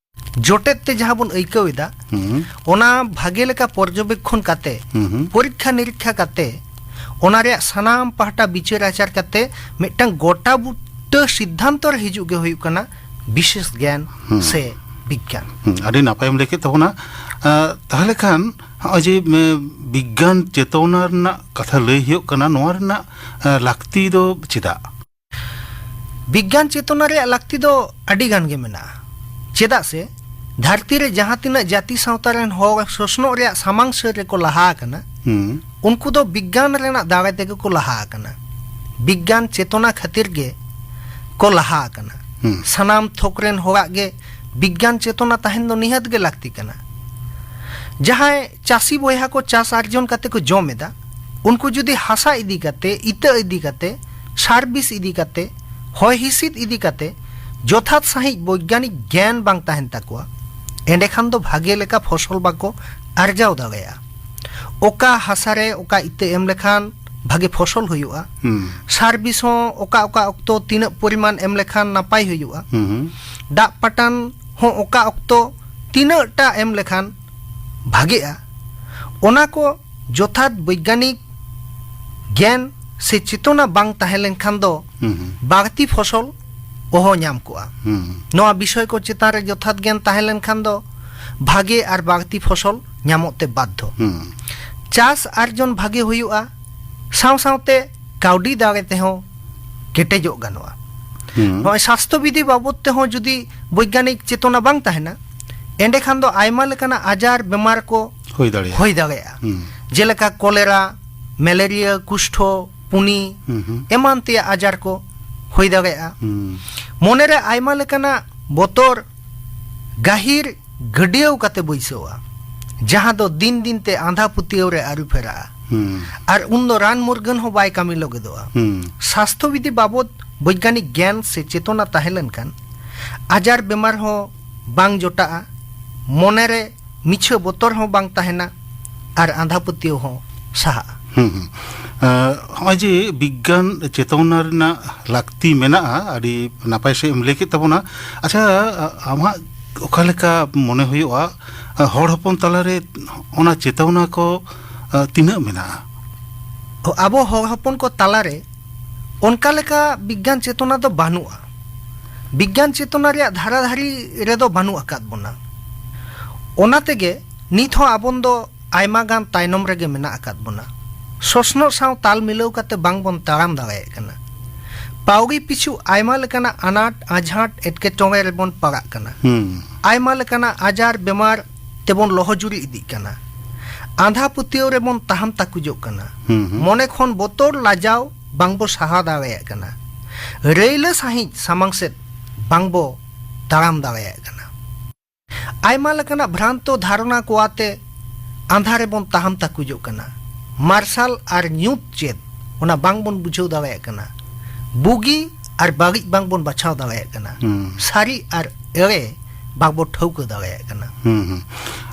ᱡᱚᱴᱮᱫ ᱛᱮ ᱡᱟᱦᱟᱸ ᱵᱚᱱ ᱟᱹᱭᱠᱟᱹᱣ ᱮᱫᱟ, ᱦᱩᱸ᱾ ᱚᱱᱟ ᱵᱷᱟᱜᱮ ᱞᱮᱠᱟ ᱯᱚᱨᱡᱚᱵᱮᱠᱠᱷᱚᱱ ᱠᱟᱛᱮ, ᱦᱩᱸ, ᱦᱩᱸ᱾ ᱯᱚᱨᱤᱠᱠᱷᱟ ᱱᱤᱨᱤᱠᱠᱷᱟ ᱠᱟᱛᱮ, ᱚᱱᱟ ᱨᱮᱭᱟᱜ ᱥᱟᱱᱟᱢ ᱯᱟᱦᱴᱟ ᱵᱤᱪᱟᱹᱨ ᱟᱪᱟᱨ ᱠᱟᱛᱮ ᱢᱤᱫᱴᱟᱝ ᱜᱚᱴᱟ ᱵᱩᱴᱟᱹ ᱥᱤᱫᱽᱫᱷᱟᱱᱛᱚ ᱨᱮ ᱦᱤᱡᱩᱜ ᱜᱮ ᱦᱩᱭᱩᱜ ᱠᱟᱱᱟ ᱵᱤᱥᱮᱥ ᱜᱮᱭᱟᱱ ᱦᱩᱸ᱾ ᱥᱮ ᱵᱤᱜᱽᱜᱟᱱ᱾ ᱦᱩᱸ, ᱟᱹᱰᱤ ᱱᱟᱯᱟᱭᱮᱢ ᱞᱟᱹᱭ ᱠᱮᱫ ᱛᱟᱵᱚᱱᱟ᱾ ᱟ, ᱛᱟᱦᱚᱞᱮ ᱠᱷᱟᱱ ᱱᱚᱜᱼᱚᱭ ᱡᱮ, ᱢᱮ, ᱵᱤᱜᱽᱜᱟᱱ ᱪᱮᱛᱚᱱᱟ ᱨᱮᱱᱟᱜ ᱠᱟᱛᱷᱟ ᱞᱟᱹᱭ ᱦᱩᱭᱩᱜ ᱠᱟᱱᱟ, ᱱᱚᱣᱟ ᱨᱮᱱᱟᱜ, ᱟ, ᱞᱟᱹᱠᱛᱤ ᱫᱚ ᱪᱮᱫᱟᱜ? ᱵᱤᱜᱽᱜᱟᱱ ᱪᱮᱛᱚᱱᱟ ᱨᱮᱭᱟᱜ ᱞᱟᱹᱠᱛᱤ ᱫᱚ ᱟᱹᱰᱤ ᱜᱟᱱ ᱜᱮ ᱢᱮᱱᱟᱜᱼᱟ᱾ ᱪᱮᱫᱟᱜ ᱥᱮ ᱫᱷᱟᱹᱨᱛᱤ ᱨᱮ ᱡᱟᱦᱟᱸ ᱛᱤᱱᱟᱹᱜ ᱡᱟᱹᱛᱤ ᱥᱟᱶᱛᱟ ᱨᱮᱱ ᱦᱚᱲ ᱥᱚᱥᱱᱚᱜ ᱨᱮᱭᱟᱜ ᱥᱟᱢᱟᱝ ᱥᱟᱹᱨ ᱨᱮᱠᱚ ᱞᱟᱦᱟ ᱟᱠᱟᱱᱟ, ᱦᱩᱸ᱾ ᱩᱱᱠᱩ ᱫᱚ ᱵᱤᱜᱽᱜᱟᱱ ᱨᱮᱱᱟᱜ ᱫᱟᱲᱮ ᱛᱮᱜᱮ ᱠᱚ ᱞᱟᱦᱟ ᱟᱠᱟᱱᱟ᱾ ᱵᱤᱜᱽᱜᱟᱱ ᱪᱮᱛᱚᱱᱟ ᱠᱷᱟᱹᱛᱤᱨ ᱜᱮ ᱠᱚ ᱞᱟᱦᱟ ᱟᱠᱟᱱᱟ᱾ ᱦᱩᱸ᱾ ᱥᱟᱱᱟᱢ ᱛᱷᱚᱠ ᱨᱮᱱ ᱦᱚᱲᱟᱜ ᱜᱮ ᱵᱤᱜᱽᱜᱟᱱ ᱪᱮᱛᱚᱱᱟ ᱛᱟᱦᱮᱱ ᱫᱚ ᱱᱤᱦᱟᱹᱛ ᱜᱮ ᱞᱟᱹᱠᱛᱤ ᱠᱟᱱᱟ᱾ ᱡᱟᱦᱟᱸᱭ ᱪᱟᱹᱥᱤ ᱵᱚᱭᱦᱟ ᱠᱚ ᱪᱟᱥ ᱟᱨᱡᱚᱱ ᱠᱟᱛᱮ ᱠᱚ ᱡᱚᱢ ᱮᱫᱟ, ᱩᱱᱠᱩ ᱡᱩᱫᱤ ᱦᱟᱥᱟ ᱤᱫᱤ ᱠᱟᱛᱮ, ᱤᱛᱟᱹ ᱤᱫᱤ ᱠᱟᱛᱮ, ᱥᱟᱨ ᱵᱤᱥ ᱤᱫᱤ ᱠᱟᱛᱮ, ᱦᱚᱭ ᱦᱤᱸᱥᱤᱫ ᱤᱫᱤ ᱠᱟᱛᱮ ᱡᱚᱛᱷᱟᱛ ᱥᱟᱺᱦᱤᱡ ᱵᱳᱭᱜᱟᱱᱤᱠ ᱜᱮᱭᱟᱱ ᱵᱟᱝ ᱛᱟᱦᱮᱱ ᱛᱟᱠᱚᱣᱟ, ᱮᱸᱰᱮᱠᱷᱟᱱ ᱫᱚ ᱵᱷᱟᱜᱮ ᱞᱮᱠᱟ ᱯᱷᱚᱥᱚᱞ ᱵᱟᱠᱚ ᱟᱨᱡᱟᱣ ᱫᱟᱲᱮᱭᱟᱜᱼᱟ᱾ ᱚᱠᱟ ᱦᱟᱥᱟ ᱨᱮ ᱚᱠᱟ ᱤᱛᱟᱹ ᱮᱢ ᱞᱮᱠᱷᱟᱱ ᱵᱷᱟᱜᱮ ᱯᱷᱚᱥᱚᱞ ᱦᱩᱭᱩᱜᱼᱟ᱾ ᱦᱩᱸ᱾ ᱥᱟᱨ ᱵᱤᱥ ᱦᱚᱸ ᱚᱠᱟ ᱚᱠᱟ ᱚᱠᱛᱚ ᱛᱤᱱᱟᱹᱜ ᱯᱚᱨᱤᱢᱟᱱ ᱮᱢ ᱞᱮᱠᱷᱟᱱ ᱱᱟᱯᱟᱭ ᱦᱩᱭᱩᱜᱼᱟ᱾ ᱦᱩᱸ᱾ ᱫᱟᱜ ᱯᱟᱴᱟᱱ ᱦᱚᱸ ᱚᱠᱟ ᱚᱠᱛᱚ ᱛᱤᱱᱟᱹᱜ ᱴᱟ ᱮᱢ ᱞᱮᱠᱷᱟᱱ ᱵᱷᱟᱜᱮᱜᱼᱟ, ᱚᱱᱟ ᱠᱚ ᱡᱚᱛᱷᱟᱛ ᱵᱳᱭᱜᱟᱱᱤᱠ ᱜᱮᱭᱟᱱ ᱥᱮ ᱪᱮᱛᱚᱱᱟ ᱵᱟᱝ ᱛᱟᱦᱮᱸ ᱞᱮᱱᱠᱷᱟᱱ ᱫᱚ ᱦᱩᱸ, ᱦᱩᱸ᱾ ᱵᱟᱹᱲᱛᱤ ᱯᱷᱚᱥᱚᱞ ᱚᱦᱚ ᱧᱟᱢ ᱠᱚᱜᱼᱟ᱾ ᱦᱩᱸ᱾ ᱱᱚᱣᱟ ᱵᱤᱥᱚᱭ ᱠᱚ ᱪᱮᱛᱟᱱ ᱨᱮ ᱡᱚᱛᱷᱟᱛ ᱜᱮᱭᱟᱱ ᱛᱟᱦᱮᱸ ᱞᱮᱱᱠᱷᱟᱱ ᱫᱚ ᱵᱷᱟᱜᱮ ᱟᱨ ᱵᱟᱹᱲᱛᱤ ᱯᱷᱚᱥᱚᱞ ᱧᱟᱢᱚᱜ ᱛᱮ ᱵᱟᱫᱽᱫᱷᱚ᱾ ᱦᱩᱸ᱾ ᱪᱟᱥ ᱟᱨᱡᱚᱱ ᱵᱷᱟᱜᱮ ᱦᱩᱭᱩᱜᱼᱟ, ᱥᱟᱶ ᱥᱟᱶᱛᱮ ᱠᱟᱹᱣᱰᱤ ᱫᱟᱲᱮ ᱛᱮᱦᱚᱸ ᱠᱮᱴᱮᱡᱚᱜ ᱜᱟᱱᱚᱜᱼᱟ᱾ ᱦᱩᱸ᱾ ᱱᱚᱜᱼᱚᱭ ᱥᱟᱥᱛᱷᱚ ᱵᱤᱫᱷᱤ ᱵᱟᱵᱚᱫ ᱛᱮᱦᱚᱸ ᱡᱩᱫᱤ ᱵᱳᱭᱜᱟᱱᱤᱠ ᱪᱮᱛᱚᱱᱟ ᱵᱟᱝ ᱛᱟᱦᱮᱱᱟ, ᱮᱸᱰᱮᱠᱷᱟᱱ ᱫᱚ ᱟᱭᱢᱟ ᱞᱮᱠᱟᱱᱟᱜ ᱟᱡᱟᱨ ᱵᱮᱢᱟᱨ ᱠᱚ ᱦᱩᱭ ᱫᱟᱲᱮᱭᱟᱜᱼᱟ᱾ ᱦᱩᱭ ᱫᱟᱲᱮᱭᱟᱜᱼᱟ᱾ ᱦᱩᱸ᱾ ᱡᱮᱞᱮᱠᱟ ᱠᱚᱞᱮᱨᱟ, ᱢᱮᱞᱮᱨᱤᱭᱟ, ᱠᱩᱥᱴᱷᱚ, ᱯᱩᱱᱤ, ᱦᱩᱸ, ᱦᱩᱸ᱾ ᱮᱢᱟᱱ ᱛᱮᱭᱟᱜ ᱟᱡᱟᱨ ᱠᱚ ᱦᱩᱭ ᱫᱟᱲᱮᱭᱟᱜᱼᱟ᱾ ᱦᱩᱸ᱾ ᱢᱚᱱᱮᱨᱮ ᱟᱭᱢᱟ ᱞᱮᱠᱟᱱᱟᱜ ᱵᱚᱛᱚᱨ ᱜᱟᱹᱦᱤᱨ ᱜᱟᱹᱰᱭᱟᱹᱣ ᱠᱟᱛᱮ ᱵᱟᱹᱭᱥᱟᱹᱣᱟ, ᱡᱟᱦᱟᱸ ᱫᱚ ᱫᱤᱱ ᱫᱤᱱ ᱛᱮ ᱟᱸᱫᱷᱟ ᱯᱟᱹᱛᱭᱟᱹᱣ ᱨᱮ ᱟᱹᱨᱩ ᱯᱷᱮᱨᱟᱜᱼᱟ᱾ ᱦᱩᱸ᱾ ᱟᱨ ᱩᱱᱫᱚ ᱨᱟᱱ ᱢᱩᱨᱜᱟᱹᱱ ᱦᱚᱸ ᱵᱟᱭ ᱠᱟᱹᱢᱤ ᱞᱟᱹᱜᱤᱫᱚᱜᱼᱟ᱾ ᱦᱩᱸ᱾ ᱥᱟᱥᱛᱷᱚ ᱵᱤᱫᱷᱤ ᱵᱟᱵᱚᱫ ᱵᱳᱭᱜᱟᱱᱤᱠ ᱜᱮᱭᱟᱱ ᱥᱮ ᱪᱮᱛᱚᱱᱟ ᱛᱟᱦᱮᱸ ᱞᱮᱱᱠᱷᱟᱱ ᱟᱡᱟᱨ ᱵᱮᱢᱟᱨ ᱦᱚᱸ ᱵᱟᱝ ᱡᱚᱴᱟᱜᱼᱟ, ᱢᱚᱱᱮᱨᱮ ᱢᱤᱪᱷᱟᱹ ᱵᱚᱛᱚᱨ ᱦᱚᱸ ᱵᱟᱝ ᱛᱟᱦᱮᱱᱟ ᱟᱨ ᱟᱸᱫᱷᱟ ᱯᱟᱹᱛᱭᱟᱹᱣ ᱦᱚᱸ ᱥᱟᱦᱟᱜᱼᱟ᱾ ᱦᱩᱸ, ᱦᱩᱸ᱾ ᱟᱸ, ᱦᱚᱸᱜᱼᱚᱭ ᱡᱮ ᱵᱤᱜᱽᱜᱟᱱ ᱪᱮᱛᱚᱱᱟ ᱨᱮᱱᱟᱜ ᱞᱟᱹᱠᱛᱤ ᱢᱮᱱᱟᱜᱼᱟ, ᱟᱹᱰᱤ ᱱᱟᱯᱟᱭ ᱥᱮᱫ ᱮᱢ ᱞᱟᱹᱭ ᱠᱮᱫ ᱛᱟᱵᱚᱱᱟ᱾ ᱟᱪᱪᱷᱟ, ᱟ-, ᱟᱢᱟᱜ ᱚᱠᱟ ᱞᱮᱠᱟ ᱢᱚᱱᱮ ᱦᱩᱭᱩᱜᱼᱟ, ᱟ, ᱦᱚᱲ ᱦᱚᱯᱚᱱ ᱛᱟᱞᱟᱨᱮ ᱚᱱᱟ ᱪᱮᱛᱚᱱᱟ ᱠᱚ, ᱟ, ᱛᱤᱱᱟᱹᱜ ᱢᱮᱱᱟᱜᱼᱟ? ᱟᱵᱚ ᱦᱚᱲ ᱦᱚᱯᱚᱱ ᱠᱚ ᱛᱟᱞᱟᱨᱮ ᱚᱱᱠᱟ ᱞᱮᱠᱟ ᱵᱤᱜᱽᱜᱟᱱ ᱪᱮᱛᱚᱱᱟ ᱫᱚ ᱵᱟᱹᱱᱩᱜᱼᱟ᱾ ᱵᱤᱜᱽᱜᱟᱱ ᱪᱮᱛᱚᱱᱟ ᱨᱮᱭᱟᱜ ᱫᱷᱟᱨᱟ ᱫᱷᱟᱹᱨᱤ ᱨᱮᱫᱚ ᱵᱟᱹᱱᱩᱜ ᱟᱠᱟᱫ ᱵᱚᱱᱟ᱾ ᱚᱱᱟ ᱛᱮᱜᱮ ᱱᱤᱛ ᱦᱚᱸ ᱟᱵᱚᱱ ᱫᱚ ᱟᱭᱢᱟ ᱜᱟᱱ ᱛᱟᱭᱱᱚᱢ ᱨᱮᱜᱮ ᱢᱮᱱᱟᱜ ᱟᱠᱟᱫ ᱵᱚᱱᱟ᱾ ᱥᱚᱥᱱᱚᱜ ᱥᱟᱶ ᱛᱟᱞ ᱢᱤᱞᱟᱹᱣ ᱠᱟᱛᱮ ᱵᱟᱝ ᱵᱚᱱ ᱛᱟᱲᱟᱢ ᱫᱟᱲᱮᱭᱟᱜ ᱠᱟᱱᱟ᱾ ᱯᱟᱹᱣᱲᱤ ᱯᱤᱪᱷᱩ ᱟᱭᱢᱟ ᱞᱮᱠᱟᱱᱟᱜ ᱟᱱᱟᱴ, ᱟᱸᱡᱷᱟᱴ, ᱮᱴᱠᱮᱴᱚᱬᱮ ᱨᱮᱵᱚᱱ ᱯᱟᱲᱟᱜ ᱠᱟᱱᱟ᱾ ᱦᱩᱸ᱾ ᱟᱭᱢᱟ ᱞᱮᱠᱟᱱᱟᱜ ᱟᱡᱟᱨ ᱵᱮᱢᱟᱨ ᱛᱮᱵᱚᱱ ᱞᱚᱦᱚᱡᱩᱨᱤ ᱤᱫᱤᱜ ᱠᱟᱱᱟ᱾ ᱟᱸᱫᱷᱟ ᱯᱟᱹᱛᱭᱟᱹᱣ ᱨᱮᱵᱚᱱ ᱛᱟᱦᱟᱢ ᱛᱟᱠᱩᱡᱚᱜ ᱠᱟᱱᱟ᱾ ᱦᱩᱸ, ᱦᱩᱸ᱾ ᱢᱚᱱᱮ ᱠᱷᱚᱱ ᱵᱚᱛᱚᱨ ᱞᱟᱡᱟᱣ ᱵᱟᱝ ᱵᱚ ᱥᱟᱦᱟ ᱫᱟᱲᱮᱭᱟᱜ ᱠᱟᱱᱟ᱾ ᱨᱟᱹᱭᱞᱟᱹ ᱥᱟᱺᱦᱤᱡ ᱥᱟᱢᱟᱝ ᱥᱮᱫ ᱵᱟᱝ ᱵᱚ ᱛᱟᱲᱟᱢ ᱫᱟᱲᱮᱭᱟᱜ ᱠᱟᱱᱟ᱾ ᱟᱭᱢᱟ ᱞᱮᱠᱟᱱᱟᱜ ᱵᱷᱨᱟᱱᱛᱚ ᱫᱷᱟᱨᱚᱱᱟ ᱠᱚ ᱟᱛᱮ ᱟᱸᱫᱷᱟ ᱨᱮᱵᱚᱱ ᱛᱟᱦᱟᱢ ᱛᱟᱠᱩᱡᱚᱜ ᱠᱟᱱᱟ᱾ ᱢᱟᱨᱥᱟᱞ ᱟᱨ ᱧᱩᱛ ᱪᱮᱫ, ᱚᱱᱟ ᱵᱟᱝ ᱵᱚᱱ ᱵᱩᱡᱷᱟᱹᱣ ᱫᱟᱲᱮᱭᱟᱜ ᱠᱟᱱᱟ᱾ ᱵᱩᱜᱤ ᱟᱨ ᱵᱟᱹᱲᱤᱡ ᱵᱟᱝ ᱵᱚᱱ ᱵᱟᱪᱷᱟᱣ ᱫᱟᱲᱮᱭᱟᱜ ᱠᱟᱱᱟ᱾ ᱦᱩᱸ᱾ ᱥᱟᱹᱨᱤ ᱟᱨ ᱮᱲᱮ ᱵᱟᱵᱚ ᱴᱷᱟᱹᱣᱠᱟᱹ ᱫᱟᱲᱮᱭᱟᱜ ᱠᱟᱱᱟ᱾ ᱦᱩᱸ, ᱦᱩᱸ᱾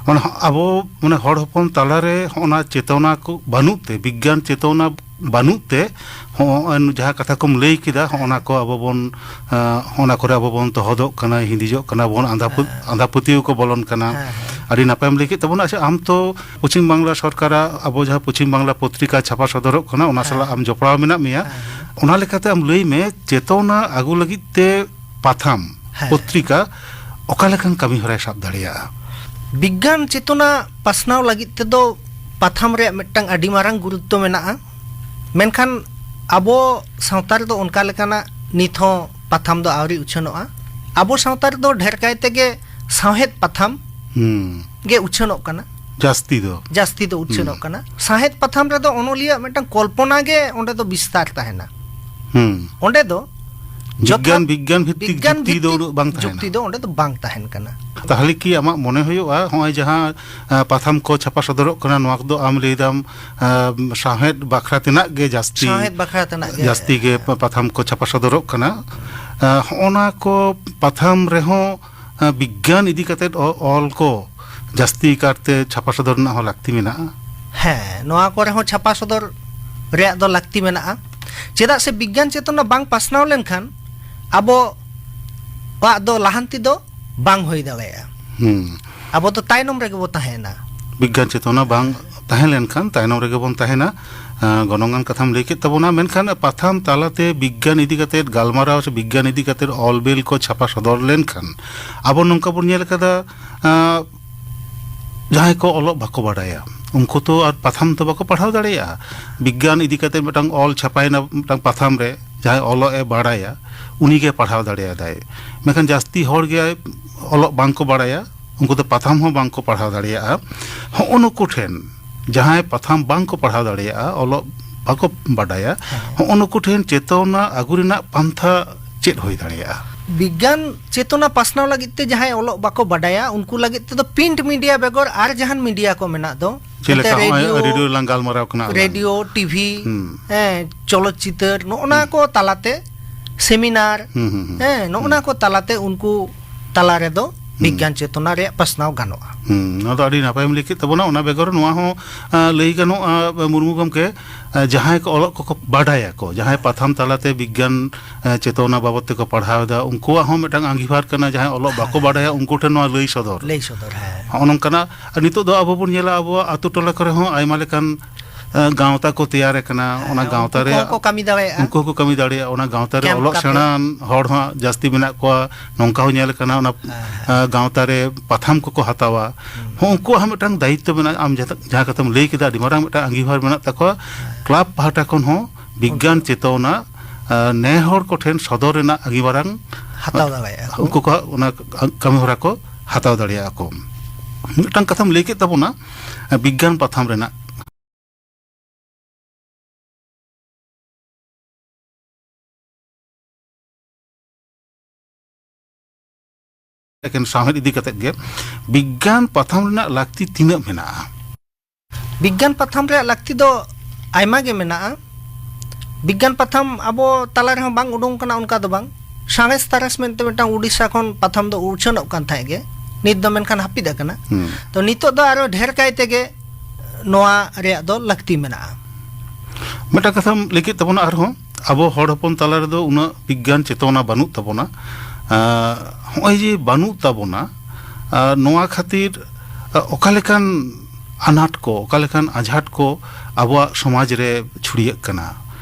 ᱢᱟᱱᱮ ᱟᱵᱚ, ᱢᱟᱱᱮ ᱦᱚᱲ ᱦᱚᱯᱚᱱ ᱛᱟᱞᱟᱨᱮ ᱦᱚᱸᱜᱼᱚ ᱱᱟ ᱪᱮᱛᱚᱱᱟ ᱠᱚ ᱵᱟᱹᱱᱩᱜ ᱛᱮ, ᱵᱤᱜᱽᱜᱟᱱ ᱪᱮᱛᱚᱱᱟ ᱵᱟᱹᱱᱩᱜ ᱛᱮ, ᱦᱚᱸᱜᱼᱚᱭ ᱡᱟᱦᱟᱸ ᱠᱟᱛᱷᱟ ᱠᱚᱢ ᱞᱟᱹᱭ ᱠᱮᱫᱟ, ᱦᱚᱸᱜᱼᱚ ᱱᱟ ᱠᱚ ᱟᱵᱚ ᱵᱚᱱ, ᱟᱸ, ᱦᱚᱸᱜᱼᱚ ᱱᱟ ᱠᱚᱨᱮ ᱟᱵᱚ ᱵᱚᱱ ᱛᱚᱦᱚᱫᱚᱜ ᱠᱟᱱᱟ, ᱦᱤᱸᱫᱤᱡᱚᱜ ᱠᱟᱱᱟ ᱵᱚᱱ, ᱟᱸᱫᱷᱟ ᱯᱟᱹᱛ-, ᱦᱮᱸ᱾ ᱟᱸᱫᱷᱟ ᱯᱟᱹᱛᱭᱟᱹᱣ ᱠᱚ ᱵᱚᱞᱚᱱ ᱠᱟᱱᱟ᱾ ᱦᱮᱸ, ᱦᱮᱸ᱾ ᱟᱹᱰᱤ ᱱᱟᱯᱟᱭᱮᱢ ᱞᱟᱹᱭ ᱠᱮᱫ ᱛᱟᱵᱚᱱᱟ᱾ ᱟᱪᱪᱷᱟ, ᱟᱢ ᱛᱚ ᱯᱚᱪᱷᱤᱢ ᱵᱟᱝᱞᱟ ᱥᱚᱨᱠᱟᱨᱟᱜ ᱟᱵᱚ ᱡᱟᱦᱟᱸ ᱯᱚᱪᱷᱤᱢ ᱵᱟᱝᱞᱟ ᱯᱚᱛᱨᱤᱠᱟ ᱪᱷᱟᱯᱟ ᱥᱚᱫᱚᱨᱚᱜ ᱠᱟᱱᱟ, ᱚᱱᱟ ᱦᱮᱸ᱾ ᱥᱟᱞᱟᱜ ᱟᱢ ᱡᱚᱯᱲᱟᱣ ᱢᱮᱱᱟᱜ ᱢᱮᱭᱟ᱾ ᱦᱮᱸ, ᱦᱮᱸ᱾ ᱚᱱᱟ ᱞᱮᱠᱟᱛᱮ ᱟᱢ ᱞᱟᱹᱭ ᱢᱮ, ᱪᱮᱛᱚᱱᱟ ᱟᱹᱜᱩ ᱞᱟᱹᱜᱤᱫ ᱛᱮ ᱯᱟᱛᱷᱟᱢ, ᱦᱮᱸ᱾ ᱯᱚᱛᱨᱤᱠᱟ ᱚᱠᱟ ᱞᱮᱠᱟᱱ ᱠᱟᱹᱢᱤ ᱦᱚᱨᱟᱭ ᱥᱟᱵ ᱫᱟᱲᱮᱭᱟᱜᱼᱟ? ᱵᱤᱜᱽᱜᱟᱱ ᱪᱮᱛᱚᱱᱟ ᱯᱟᱥᱱᱟᱣ ᱞᱟᱹᱜᱤᱫ ᱛᱮᱫᱚ ᱯᱟᱛᱷᱟᱢ ᱨᱮᱭᱟᱜ ᱢᱤᱫᱴᱟᱝ ᱟᱹᱰᱤ ᱢᱟᱨᱟᱝ ᱜᱩᱨᱩᱛᱛᱚ ᱢᱮᱱᱟᱜᱼᱟ᱾ ᱢᱮᱱᱠᱷᱟᱱ ᱟᱵᱚ ᱥᱟᱶᱛᱟ ᱨᱮᱫᱚ ᱚᱱᱠᱟ ᱞᱮᱠᱟᱱᱟᱜ ᱱᱤᱛ ᱦᱚᱸ ᱯᱟᱛᱷᱟᱢ ᱫᱚ ᱟᱹᱣᱨᱤ ᱩᱪᱷᱟᱹᱱᱚᱜᱼᱟ᱾ ᱟᱵᱚ ᱥᱟᱶᱛᱟ ᱨᱮᱫᱚ ᱰᱷᱮᱨ ᱠᱟᱭ ᱛᱮᱜᱮ ᱥᱟᱶᱦᱮᱫ ᱯᱟᱛᱷᱟᱢ ᱦᱩᱸ᱾ ᱜᱮ ᱩᱪᱷᱟᱹᱱᱚᱜ ᱠᱟᱱᱟ᱾ ᱡᱟᱹᱥᱛᱤ ᱫᱚ᱾ ᱡᱟᱹᱥᱛᱤ ᱫᱚ ᱩᱪᱷᱟᱹᱱᱚᱜ ᱦᱩᱸ᱾ ᱠᱟᱱᱟ᱾ ᱥᱟᱶᱦᱮᱫ ᱯᱟᱛᱷᱟᱢ ᱨᱮᱫᱚ ᱚᱱᱚᱞᱤᱭᱟᱹ ᱢᱤᱫᱴᱟᱝ ᱠᱚᱞᱯᱚᱱᱟ ᱜᱮ ᱚᱸᱰᱮ ᱫᱚ ᱵᱤᱥᱛᱟᱨ ᱛᱟᱦᱮᱱᱟ᱾ ᱦᱩᱸ᱾ ᱚᱸᱰᱮ ᱫᱚ ᱵᱤᱜᱽᱜᱟᱱ, ᱡᱚᱛᱷᱟᱛ ᱵᱤᱜᱽᱜᱟᱱ ᱵᱷᱤᱛᱛᱤᱠ ᱵᱤᱜᱽᱜᱟᱱ ᱡᱩᱠᱛᱤ ᱫᱚ ᱵᱷᱤᱛᱛᱤᱠ ᱩᱱᱟᱹᱜ ᱵᱟᱝ ᱛᱟᱦᱮᱱᱟ᱾ ᱡᱩᱠᱛᱤ ᱫᱚ ᱚᱸᱰᱮ ᱫᱚ ᱵᱟᱝ ᱛᱟᱦᱮᱱ ᱠᱟᱱᱟ᱾ ᱛᱟᱦᱚᱞᱮ ᱠᱤ ᱟᱢᱟᱜ ᱢᱚᱱᱮ ᱦᱩᱭᱩᱜᱼᱟ, ᱦᱚᱸᱜᱼᱚᱭ ᱡᱟᱦᱟᱸ, ᱟᱸ, ᱯᱟᱛᱷᱟᱢ ᱠᱚ ᱪᱷᱟᱯᱟ ᱥᱚᱫᱚᱨᱚᱜ ᱠᱟᱱᱟ, ᱱᱚᱣᱟ ᱠᱚᱫᱚ ᱟᱢ ᱞᱟᱹᱭ ᱫᱟᱢ, ᱟᱸ, ᱥᱟᱶᱦᱮᱫ ᱵᱟᱠᱷᱨᱟ ᱛᱮᱱᱟᱜ ᱜᱮ ᱡᱟᱹᱥᱛᱤ, ᱥᱟᱶᱦᱮᱫ ᱵᱟᱠᱷᱨᱟ ᱛᱮᱱᱟᱜ ᱜᱮ᱾ ᱡᱟᱹᱥᱛᱤ ᱜᱮ ᱯᱟ-, ᱯᱟᱛᱷᱟᱢ ᱠᱚ ᱪᱷᱟᱯᱟ ᱥᱚᱫᱚᱨᱚᱜ ᱠᱟᱱᱟ᱾ ᱟᱸ, ᱦᱚᱸᱜᱼᱚ ᱱᱟ ᱠᱚ ᱯᱟᱛᱷᱟᱢ ᱨᱮᱦᱚᱸ, ᱟᱸ, ᱵᱤᱜᱽᱜᱟᱱ ᱤᱫᱤ ᱠᱟᱛᱮᱫ ᱚ-, ᱚᱞ ᱠᱚ ᱡᱟᱹᱥᱛᱤ ᱠᱟᱨᱛᱮ ᱪᱷᱟᱯᱟ ᱥᱚᱫᱚᱨ ᱨᱮᱱᱟᱜ ᱦᱚᱸ ᱞᱟᱹᱠᱛᱤ ᱢᱮᱱᱟᱜᱼᱟ᱾ ᱦᱮᱸ, ᱱᱚᱣᱟ ᱠᱚᱨᱮ ᱦᱚᱸ ᱪᱷᱟᱯᱟ ᱥᱚᱫᱚᱨ ᱨᱮᱭᱟᱜ ᱫᱚ ᱞᱟᱹᱠᱛᱤ ᱢᱮᱱᱟᱜᱼᱟ᱾ ᱪᱮᱫᱟᱜ ᱥᱮ ᱵᱤᱜᱽᱜᱟᱱ ᱪᱮᱛᱚᱱᱟ ᱵᱟᱝ ᱯᱟᱥᱱᱟᱣ ᱞᱮᱱᱠᱷᱟᱱ ᱟᱵᱚᱣᱟᱜ ᱫᱚ ᱞᱟᱦᱟᱱᱛᱤ ᱫᱚ ᱵᱟᱝ ᱦᱩᱭ ᱫᱟᱲᱮᱭᱟᱜᱼᱟ᱾ ᱦᱩᱸ᱾ ᱟᱵᱚ ᱫᱚ ᱛᱟᱭᱱᱚᱢ ᱨᱮᱜᱮ ᱵᱚ ᱛᱟᱦᱮᱱᱟ᱾ ᱵᱤᱜᱽᱜᱟᱱ ᱪᱮᱛᱚᱱᱟ ᱵᱟᱝ ᱛᱟᱦᱮᱸ ᱞᱮᱱᱠᱷᱟᱱ ᱛᱟᱭᱱᱚᱢ ᱨᱮᱜᱮ ᱵᱚᱱ ᱛᱟᱦᱮᱱᱟ᱾ ᱟᱸ, ᱜᱚᱱᱚᱝᱟᱱ ᱠᱟᱛᱷᱟᱢ ᱞᱟᱹᱭ ᱠᱮᱫ ᱛᱟᱵᱚᱱᱟ, ᱢᱮᱱᱠᱷᱟᱱ ᱯᱟᱛᱷᱟᱢ ᱛᱟᱞᱟᱛᱮ ᱵᱤᱜᱽᱜᱟᱱ ᱤᱫᱤ ᱠᱟᱛᱮᱫ ᱜᱟᱞᱢᱟᱨᱟᱣ ᱥᱮ ᱵᱤᱜᱽᱜᱟᱱ ᱤᱫᱤ ᱠᱟᱛᱮᱫ ᱚᱞ ᱵᱤᱞ ᱠᱚ ᱪᱷᱟᱯᱟ ᱥᱚᱫᱚᱨ ᱞᱮᱱᱠᱷᱟᱱ ᱟᱵᱚ ᱱᱚᱝᱠᱟ ᱵᱚᱱ ᱧᱮᱞ ᱟᱠᱟᱫᱟ, ᱟᱸ, ᱡᱟᱦᱟᱸᱭ ᱠᱚ ᱚᱞᱚᱜ ᱵᱟᱠᱚ ᱵᱟᱰᱟᱭᱟ, ᱩᱱᱠᱩ ᱛᱚ ᱟᱨ ᱯᱟᱛᱷᱟᱢ ᱫᱚ ᱵᱟᱠᱚ ᱯᱟᱲᱦᱟᱣ ᱫᱟᱲᱮᱭᱟᱜᱼᱟ᱾ ᱵᱤᱜᱽᱜᱟᱱ ᱤᱫᱤ ᱠᱟᱛᱮ ᱢᱤᱫᱴᱟᱝ ᱚᱞ ᱪᱷᱟᱯᱟᱭᱮᱱᱟ ᱢᱤᱫᱴᱟᱝ ᱯᱟᱛᱷᱟᱢ ᱨᱮ, ᱡᱟᱦᱟᱸᱭ ᱚᱞᱚᱜ ᱮ ᱵᱟᱲᱟᱭᱟ, ᱩᱱᱤᱜᱮ ᱯᱟᱲᱦᱟᱣ ᱫᱟᱲᱮᱭᱟᱫᱟᱭ᱾ ᱢᱮᱱᱠᱷᱟᱱ ᱡᱟᱹᱥᱛᱤ ᱦᱚᱲ ᱜᱮ ᱚᱞᱚᱜ ᱵᱟᱝ ᱠᱚ ᱵᱟᱲᱟᱭᱟ, ᱩᱱᱠᱩ ᱫᱚ ᱯᱟᱛᱷᱟᱢ ᱦᱚᱸ ᱵᱟᱝ ᱠᱚ ᱯᱟᱲᱦᱟᱣ ᱫᱟᱲᱮᱭᱟᱜᱼᱟ᱾ ᱦᱚᱸᱜᱼᱚ ᱱᱩᱠᱩ ᱴᱷᱮᱱ, ᱡᱟᱦᱟᱸᱭ ᱯᱟᱛᱷᱟᱢ ᱵᱟᱝ ᱠᱚ ᱯᱟᱲᱦᱟᱣ ᱫᱟᱲᱮᱭᱟᱜᱼᱟ, ᱚᱞᱚᱜ ᱵᱟᱠᱚ ᱵᱟᱰᱟᱭᱟ, ᱦᱮᱸ᱾ ᱦᱚᱸᱜᱼᱚ ᱱᱩᱠᱩ ᱴᱷᱮᱱ ᱪᱮᱛᱚᱱᱟ ᱟᱹᱜᱩ ᱨᱮᱱᱟᱜ ᱯᱟᱱᱛᱷᱟ ᱪᱮᱫ ᱦᱩᱭ ᱫᱟᱲᱮᱭᱟᱜᱼᱟ? ᱵᱤᱜᱽᱜᱟᱱ ᱪᱮᱛᱚᱱᱟ ᱯᱟᱥᱱᱟᱣ ᱞᱟᱹᱜᱤᱫ ᱛᱮ ᱡᱟᱦᱟᱸᱭ ᱚᱞᱚᱜ ᱵᱟᱠᱚ ᱵᱟᱰᱟᱭᱟ, ᱩᱱᱠᱩ ᱞᱟᱹᱜᱤᱫ ᱛᱮᱫᱚ ᱯᱨᱤᱱᱴ ᱢᱤᱰᱤᱭᱟ ᱵᱮᱜᱚᱨ ᱟᱨ ᱡᱟᱦᱟᱱ ᱢᱤᱰᱤᱭᱟ ᱠᱚ ᱢᱮᱱᱟᱜ ᱫᱚ, ᱪᱮᱫ ᱞᱮᱠᱟ ᱮᱱᱛᱮ ᱱᱚᱜᱼᱚᱭ ᱨᱮᱰᱤᱭᱳ, ᱨᱮᱰᱤᱭᱳ ᱨᱮᱞᱟᱝ ᱜᱟᱞᱢᱟᱨᱟᱣ ᱠᱟᱱᱟ, ᱚᱱᱟ᱾ ᱨᱮᱰᱤᱭᱳ, ᱴᱤᱵᱷᱤ, ᱦᱩᱸ᱾ ᱦᱮᱸ, ᱪᱚᱞᱚᱛ ᱪᱤᱛᱟᱹᱨ, ᱱᱚᱜᱼᱚ ᱱᱟ ᱦᱩᱸ᱾ ᱠᱚ ᱛᱟᱞᱟᱛᱮ, ᱥᱮᱢᱤᱱᱟᱨ, ᱦᱩᱸ, ᱦᱩᱸ, ᱦᱩᱸ᱾ ᱦᱮᱸ, ᱱᱚᱜᱼᱚ ᱱᱟ ᱦᱩᱸ᱾ ᱠᱚ ᱛᱟᱞᱟᱛᱮ ᱩᱱᱠᱩ ᱛᱟᱞᱟ ᱨᱮᱫᱚ ᱵᱤᱜᱽᱜᱟᱱ ᱪᱮᱛᱚᱱᱟ ᱨᱮᱭᱟᱜ ᱯᱟᱥᱱᱟᱣ ᱜᱟᱱᱚᱜᱼᱟ᱾ ᱦᱩᱸ, ᱱᱚᱣᱟ ᱫᱚ ᱟᱹᱰᱤ ᱱᱟᱯᱟᱭᱮᱢ ᱞᱟᱹᱭ ᱠᱮᱫ ᱛᱟᱵᱚᱱᱟ᱾ ᱚᱱᱟ ᱵᱮᱜᱚᱨ ᱱᱚᱣᱟ ᱦᱚᱸ, ᱟ, ᱞᱟᱹᱭ ᱜᱟᱱᱚᱜᱼᱟ, ᱢᱩᱨᱢᱩ ᱜᱚᱢᱠᱮ, ᱟ, ᱡᱟᱦᱟᱸᱭ ᱠᱚ ᱚᱞᱚᱜ ᱠᱚᱠᱚ ᱵᱟᱰᱟᱭᱟᱠᱚ, ᱡᱟᱦᱟᱸᱭ ᱯᱟᱛᱷᱟᱢ ᱛᱟᱞᱟᱛᱮ ᱵᱤᱜᱽᱜᱟᱱ, ᱟ, ᱪᱮᱛᱚᱱᱟ ᱵᱟᱵᱚᱫ ᱛᱮᱠᱚ ᱯᱟᱲᱦᱟᱣ ᱮᱫᱟ, ᱩᱱᱠᱩᱣᱟᱜ ᱦᱚᱸ ᱢᱤᱫᱴᱟᱝ ᱟᱸᱜᱤᱵᱷᱟᱨ ᱠᱟᱱᱟ, ᱡᱟᱦᱟᱸᱭ ᱚᱞᱚᱜ ᱵᱟᱠᱚ ᱦᱮᱸ᱾ ᱵᱟᱰᱟᱭᱟ, ᱩᱱᱠᱩ ᱴᱷᱮᱱ ᱱᱚᱣᱟ ᱞᱟᱹᱭ ᱥᱚᱫᱚᱨ᱾ ᱞᱟᱹᱭ ᱥᱚᱫᱚᱨ, ᱦᱮᱸ᱾ ᱦᱚᱸᱜᱼᱚ ᱱᱚᱝᱠᱟᱱᱟᱜ, ᱟᱨ ᱱᱤᱛᱚᱜ ᱫᱚ ᱟᱵᱚ ᱵᱚᱱ ᱧᱮᱞᱟ, ᱟᱵᱚᱣᱟᱜ ᱟᱛᱳ ᱴᱚᱞᱟ ᱠᱚᱨᱮ ᱦᱚᱸ ᱟᱭᱢᱟ ᱞᱮᱠᱟᱱ, ᱟ, ᱜᱟᱶᱛᱟ ᱠᱚ ᱛᱮᱭᱟᱨ ᱟᱠᱟᱱᱟ, ᱦᱮᱸ, ᱚᱱᱟ ᱜᱟᱶᱛᱟ ᱩᱱᱠᱩ ᱨᱮ ᱠᱚᱦᱚᱸ ᱠᱚ ᱠᱟᱹᱢᱤ ᱫᱟᱲᱮᱭᱟᱜᱼᱟ᱾ ᱩᱱᱠᱩ ᱦᱚᱸᱠᱚ ᱠᱟᱹᱢᱤ ᱫᱟᱲᱮᱭᱟᱜᱼᱟ᱾ ᱚᱱᱟ ᱜᱟᱶᱛᱟ ᱨᱮ ᱠᱮᱢᱯ ᱚᱞᱚᱜ ᱠᱟᱛᱮ᱾ ᱥᱮᱬᱟᱱ ᱦᱚᱲ ᱦᱚᱸ ᱡᱟᱹᱥᱛᱤ ᱢᱮᱱᱟᱜ ᱠᱚᱣᱟ, ᱱᱚᱝᱠᱟ ᱦᱚᱸ ᱧᱮᱞ ᱟᱠᱟᱱᱟ᱾ ᱚᱱᱟ, ᱦᱮᱸ, ᱦᱮᱸ᱾ ᱟ, ᱜᱟᱶᱛᱟ ᱨᱮ ᱯᱟᱛᱷᱟᱢ ᱠᱚᱠᱚ ᱦᱟᱛᱟᱣᱟ᱾ ᱦᱩᱸ᱾ ᱦᱚᱸ, ᱩᱱᱠᱩᱣᱟᱜ ᱦᱚᱸ ᱢᱤᱫᱴᱟᱝ ᱫᱟᱭᱤᱛᱛᱚ ᱢᱮᱱᱟᱜᱼᱟ᱾ ᱟᱢ ᱡᱟᱦᱟᱸ, ᱡᱟᱦᱟᱸ ᱠᱟᱛᱷᱟᱢ ᱞᱟᱹᱭ ᱠᱮᱫᱟ, ᱟᱹᱰᱤ ᱢᱟᱨᱟᱝ ᱢᱤᱫᱴᱟᱝ ᱟᱸᱜᱤᱵᱷᱟᱨ ᱢᱮᱱᱟᱜ ᱛᱟᱠᱚᱣᱟ᱾ ᱦᱮᱸ᱾ ᱠᱞᱟᱵᱽ ᱯᱟᱦᱴᱟ ᱠᱷᱚᱱ ᱦᱚᱸ ᱵᱤᱜᱽᱜᱟᱱ ᱩᱱᱠᱩ ᱪᱮᱛᱚᱱᱟ, ᱟ, ᱱᱮ ᱦᱚᱲ ᱠᱚᱴᱷᱮᱱ ᱥᱚᱫᱚᱨ ᱨᱮᱱᱟᱜ ᱟᱹᱰᱤ ᱢᱟᱨᱟᱝ ᱦᱟᱛᱟᱣ ᱫᱟᱲᱮᱭᱟᱜᱼᱟ ᱠᱚ᱾ ᱩᱱᱠᱩ ᱠᱚᱣᱟᱜ ᱚᱱᱟ ᱠᱟᱹᱢᱤ ᱦᱚᱨᱟ ᱠᱚ ᱦᱟᱛᱟᱣ ᱫᱟᱲᱮᱭᱟᱜᱼᱟ ᱠᱚ᱾ ᱢᱤᱫᱴᱟᱝ ᱠᱟᱛᱷᱟᱢ ᱞᱟᱹᱭ ᱠᱮᱫ ᱛᱟᱵᱚᱱᱟ, ᱵᱤᱜᱽᱜᱟᱱ ᱯᱟᱛᱷᱟᱢ ᱨᱮᱱᱟᱜ᱾ ᱮᱠᱮᱱ ᱥᱟᱶᱦᱮᱫ ᱤᱫᱤ ᱠᱟᱛᱮᱫ ᱜᱮ, ᱵᱤᱜᱽᱜᱟᱱ ᱯᱟᱛᱷᱟᱢ ᱨᱮᱱᱟᱜ ᱞᱟᱹᱠᱛᱤ ᱛᱤᱱᱟᱹᱜ ᱢᱮᱱᱟᱜᱼᱟ? ᱵᱤᱜᱽᱜᱟᱱ ᱯᱟᱛᱷᱟᱢ ᱨᱮᱭᱟᱜ ᱞᱟᱹᱠᱛᱤ ᱫᱚ ᱟᱭᱢᱟ ᱜᱮ ᱢᱮᱱᱟᱜᱼᱟ᱾ ᱵᱤᱜᱽᱜᱟᱱ ᱯᱟᱛᱷᱟᱢ ᱟᱵᱚ ᱛᱟᱞᱟ ᱨᱮᱦᱚᱸ ᱵᱟᱝ ᱩᱰᱩᱝ ᱠᱟᱱᱟ ᱚᱱᱠᱟ ᱫᱚ ᱵᱟᱝ᱾ ᱥᱟᱬᱮᱥ ᱛᱟᱨᱟᱥ ᱢᱮᱱᱛᱮ ᱢᱤᱫᱴᱟᱝ ᱩᱰᱤᱥᱟ ᱠᱷᱚᱱ ᱯᱟᱛᱷᱟᱢ ᱫᱚ ᱩᱪᱷᱟᱹᱱᱚᱜ ᱠᱟᱱ ᱛᱟᱦᱮᱸᱫ ᱜᱮ, ᱱᱤᱛ ᱫᱚ ᱢᱮᱱᱠᱷᱟᱱ ᱦᱟᱹᱯᱤᱫ ᱟᱠᱟᱱᱟ᱾ ᱦᱩᱸ᱾ ᱛᱚ ᱱᱤᱛᱚᱜ ᱫᱚ ᱟᱨᱚ ᱰᱷᱮᱨ ᱠᱟᱭ ᱛᱮᱜᱮ ᱱᱚᱣᱟ ᱨᱮᱭᱟᱜ ᱫᱚ ᱞᱟᱹᱠᱛᱤ ᱢᱮᱱᱟᱜᱼᱟ᱾ ᱢᱤᱫᱴᱟᱝ ᱠᱟᱛᱷᱟᱢ ᱞᱟᱹᱭ ᱠᱮᱫ ᱛᱟᱵᱚᱱᱟ ᱟᱨᱦᱚᱸ, ᱟᱵᱚ ᱦᱚᱲ ᱦᱚᱯᱚᱱ ᱛᱟᱞᱟ ᱨᱮᱫᱚ ᱩᱱᱟᱹᱜ ᱵᱤᱜᱽᱜᱟᱱ ᱪᱮᱛᱚᱱᱟ ᱵᱟᱹᱱᱩᱜ ᱛᱟᱵᱚᱱᱟ᱾ ᱟᱸ, ᱦᱚᱸᱜᱼᱚᱭ ᱡᱮ ᱵᱟᱹᱱᱩᱜ ᱛᱟᱵᱚᱱᱟ, ᱟᱸ, ᱱᱚᱣᱟ ᱠᱷᱟᱹᱛᱤᱨ, ᱟᱸ, ᱚᱠᱟ ᱞᱮᱠᱟᱱ ᱟᱱᱟᱴ ᱠᱚ, ᱚᱠᱟ ᱞᱮᱠᱟᱱ ᱟᱡᱷᱟᱴ ᱠᱚ ᱟᱵᱚᱣᱟᱜ ᱥᱚᱢᱟᱡᱽ ᱨᱮ ᱪᱷᱩᱲᱭᱟᱹᱜ ᱠᱟᱱᱟ?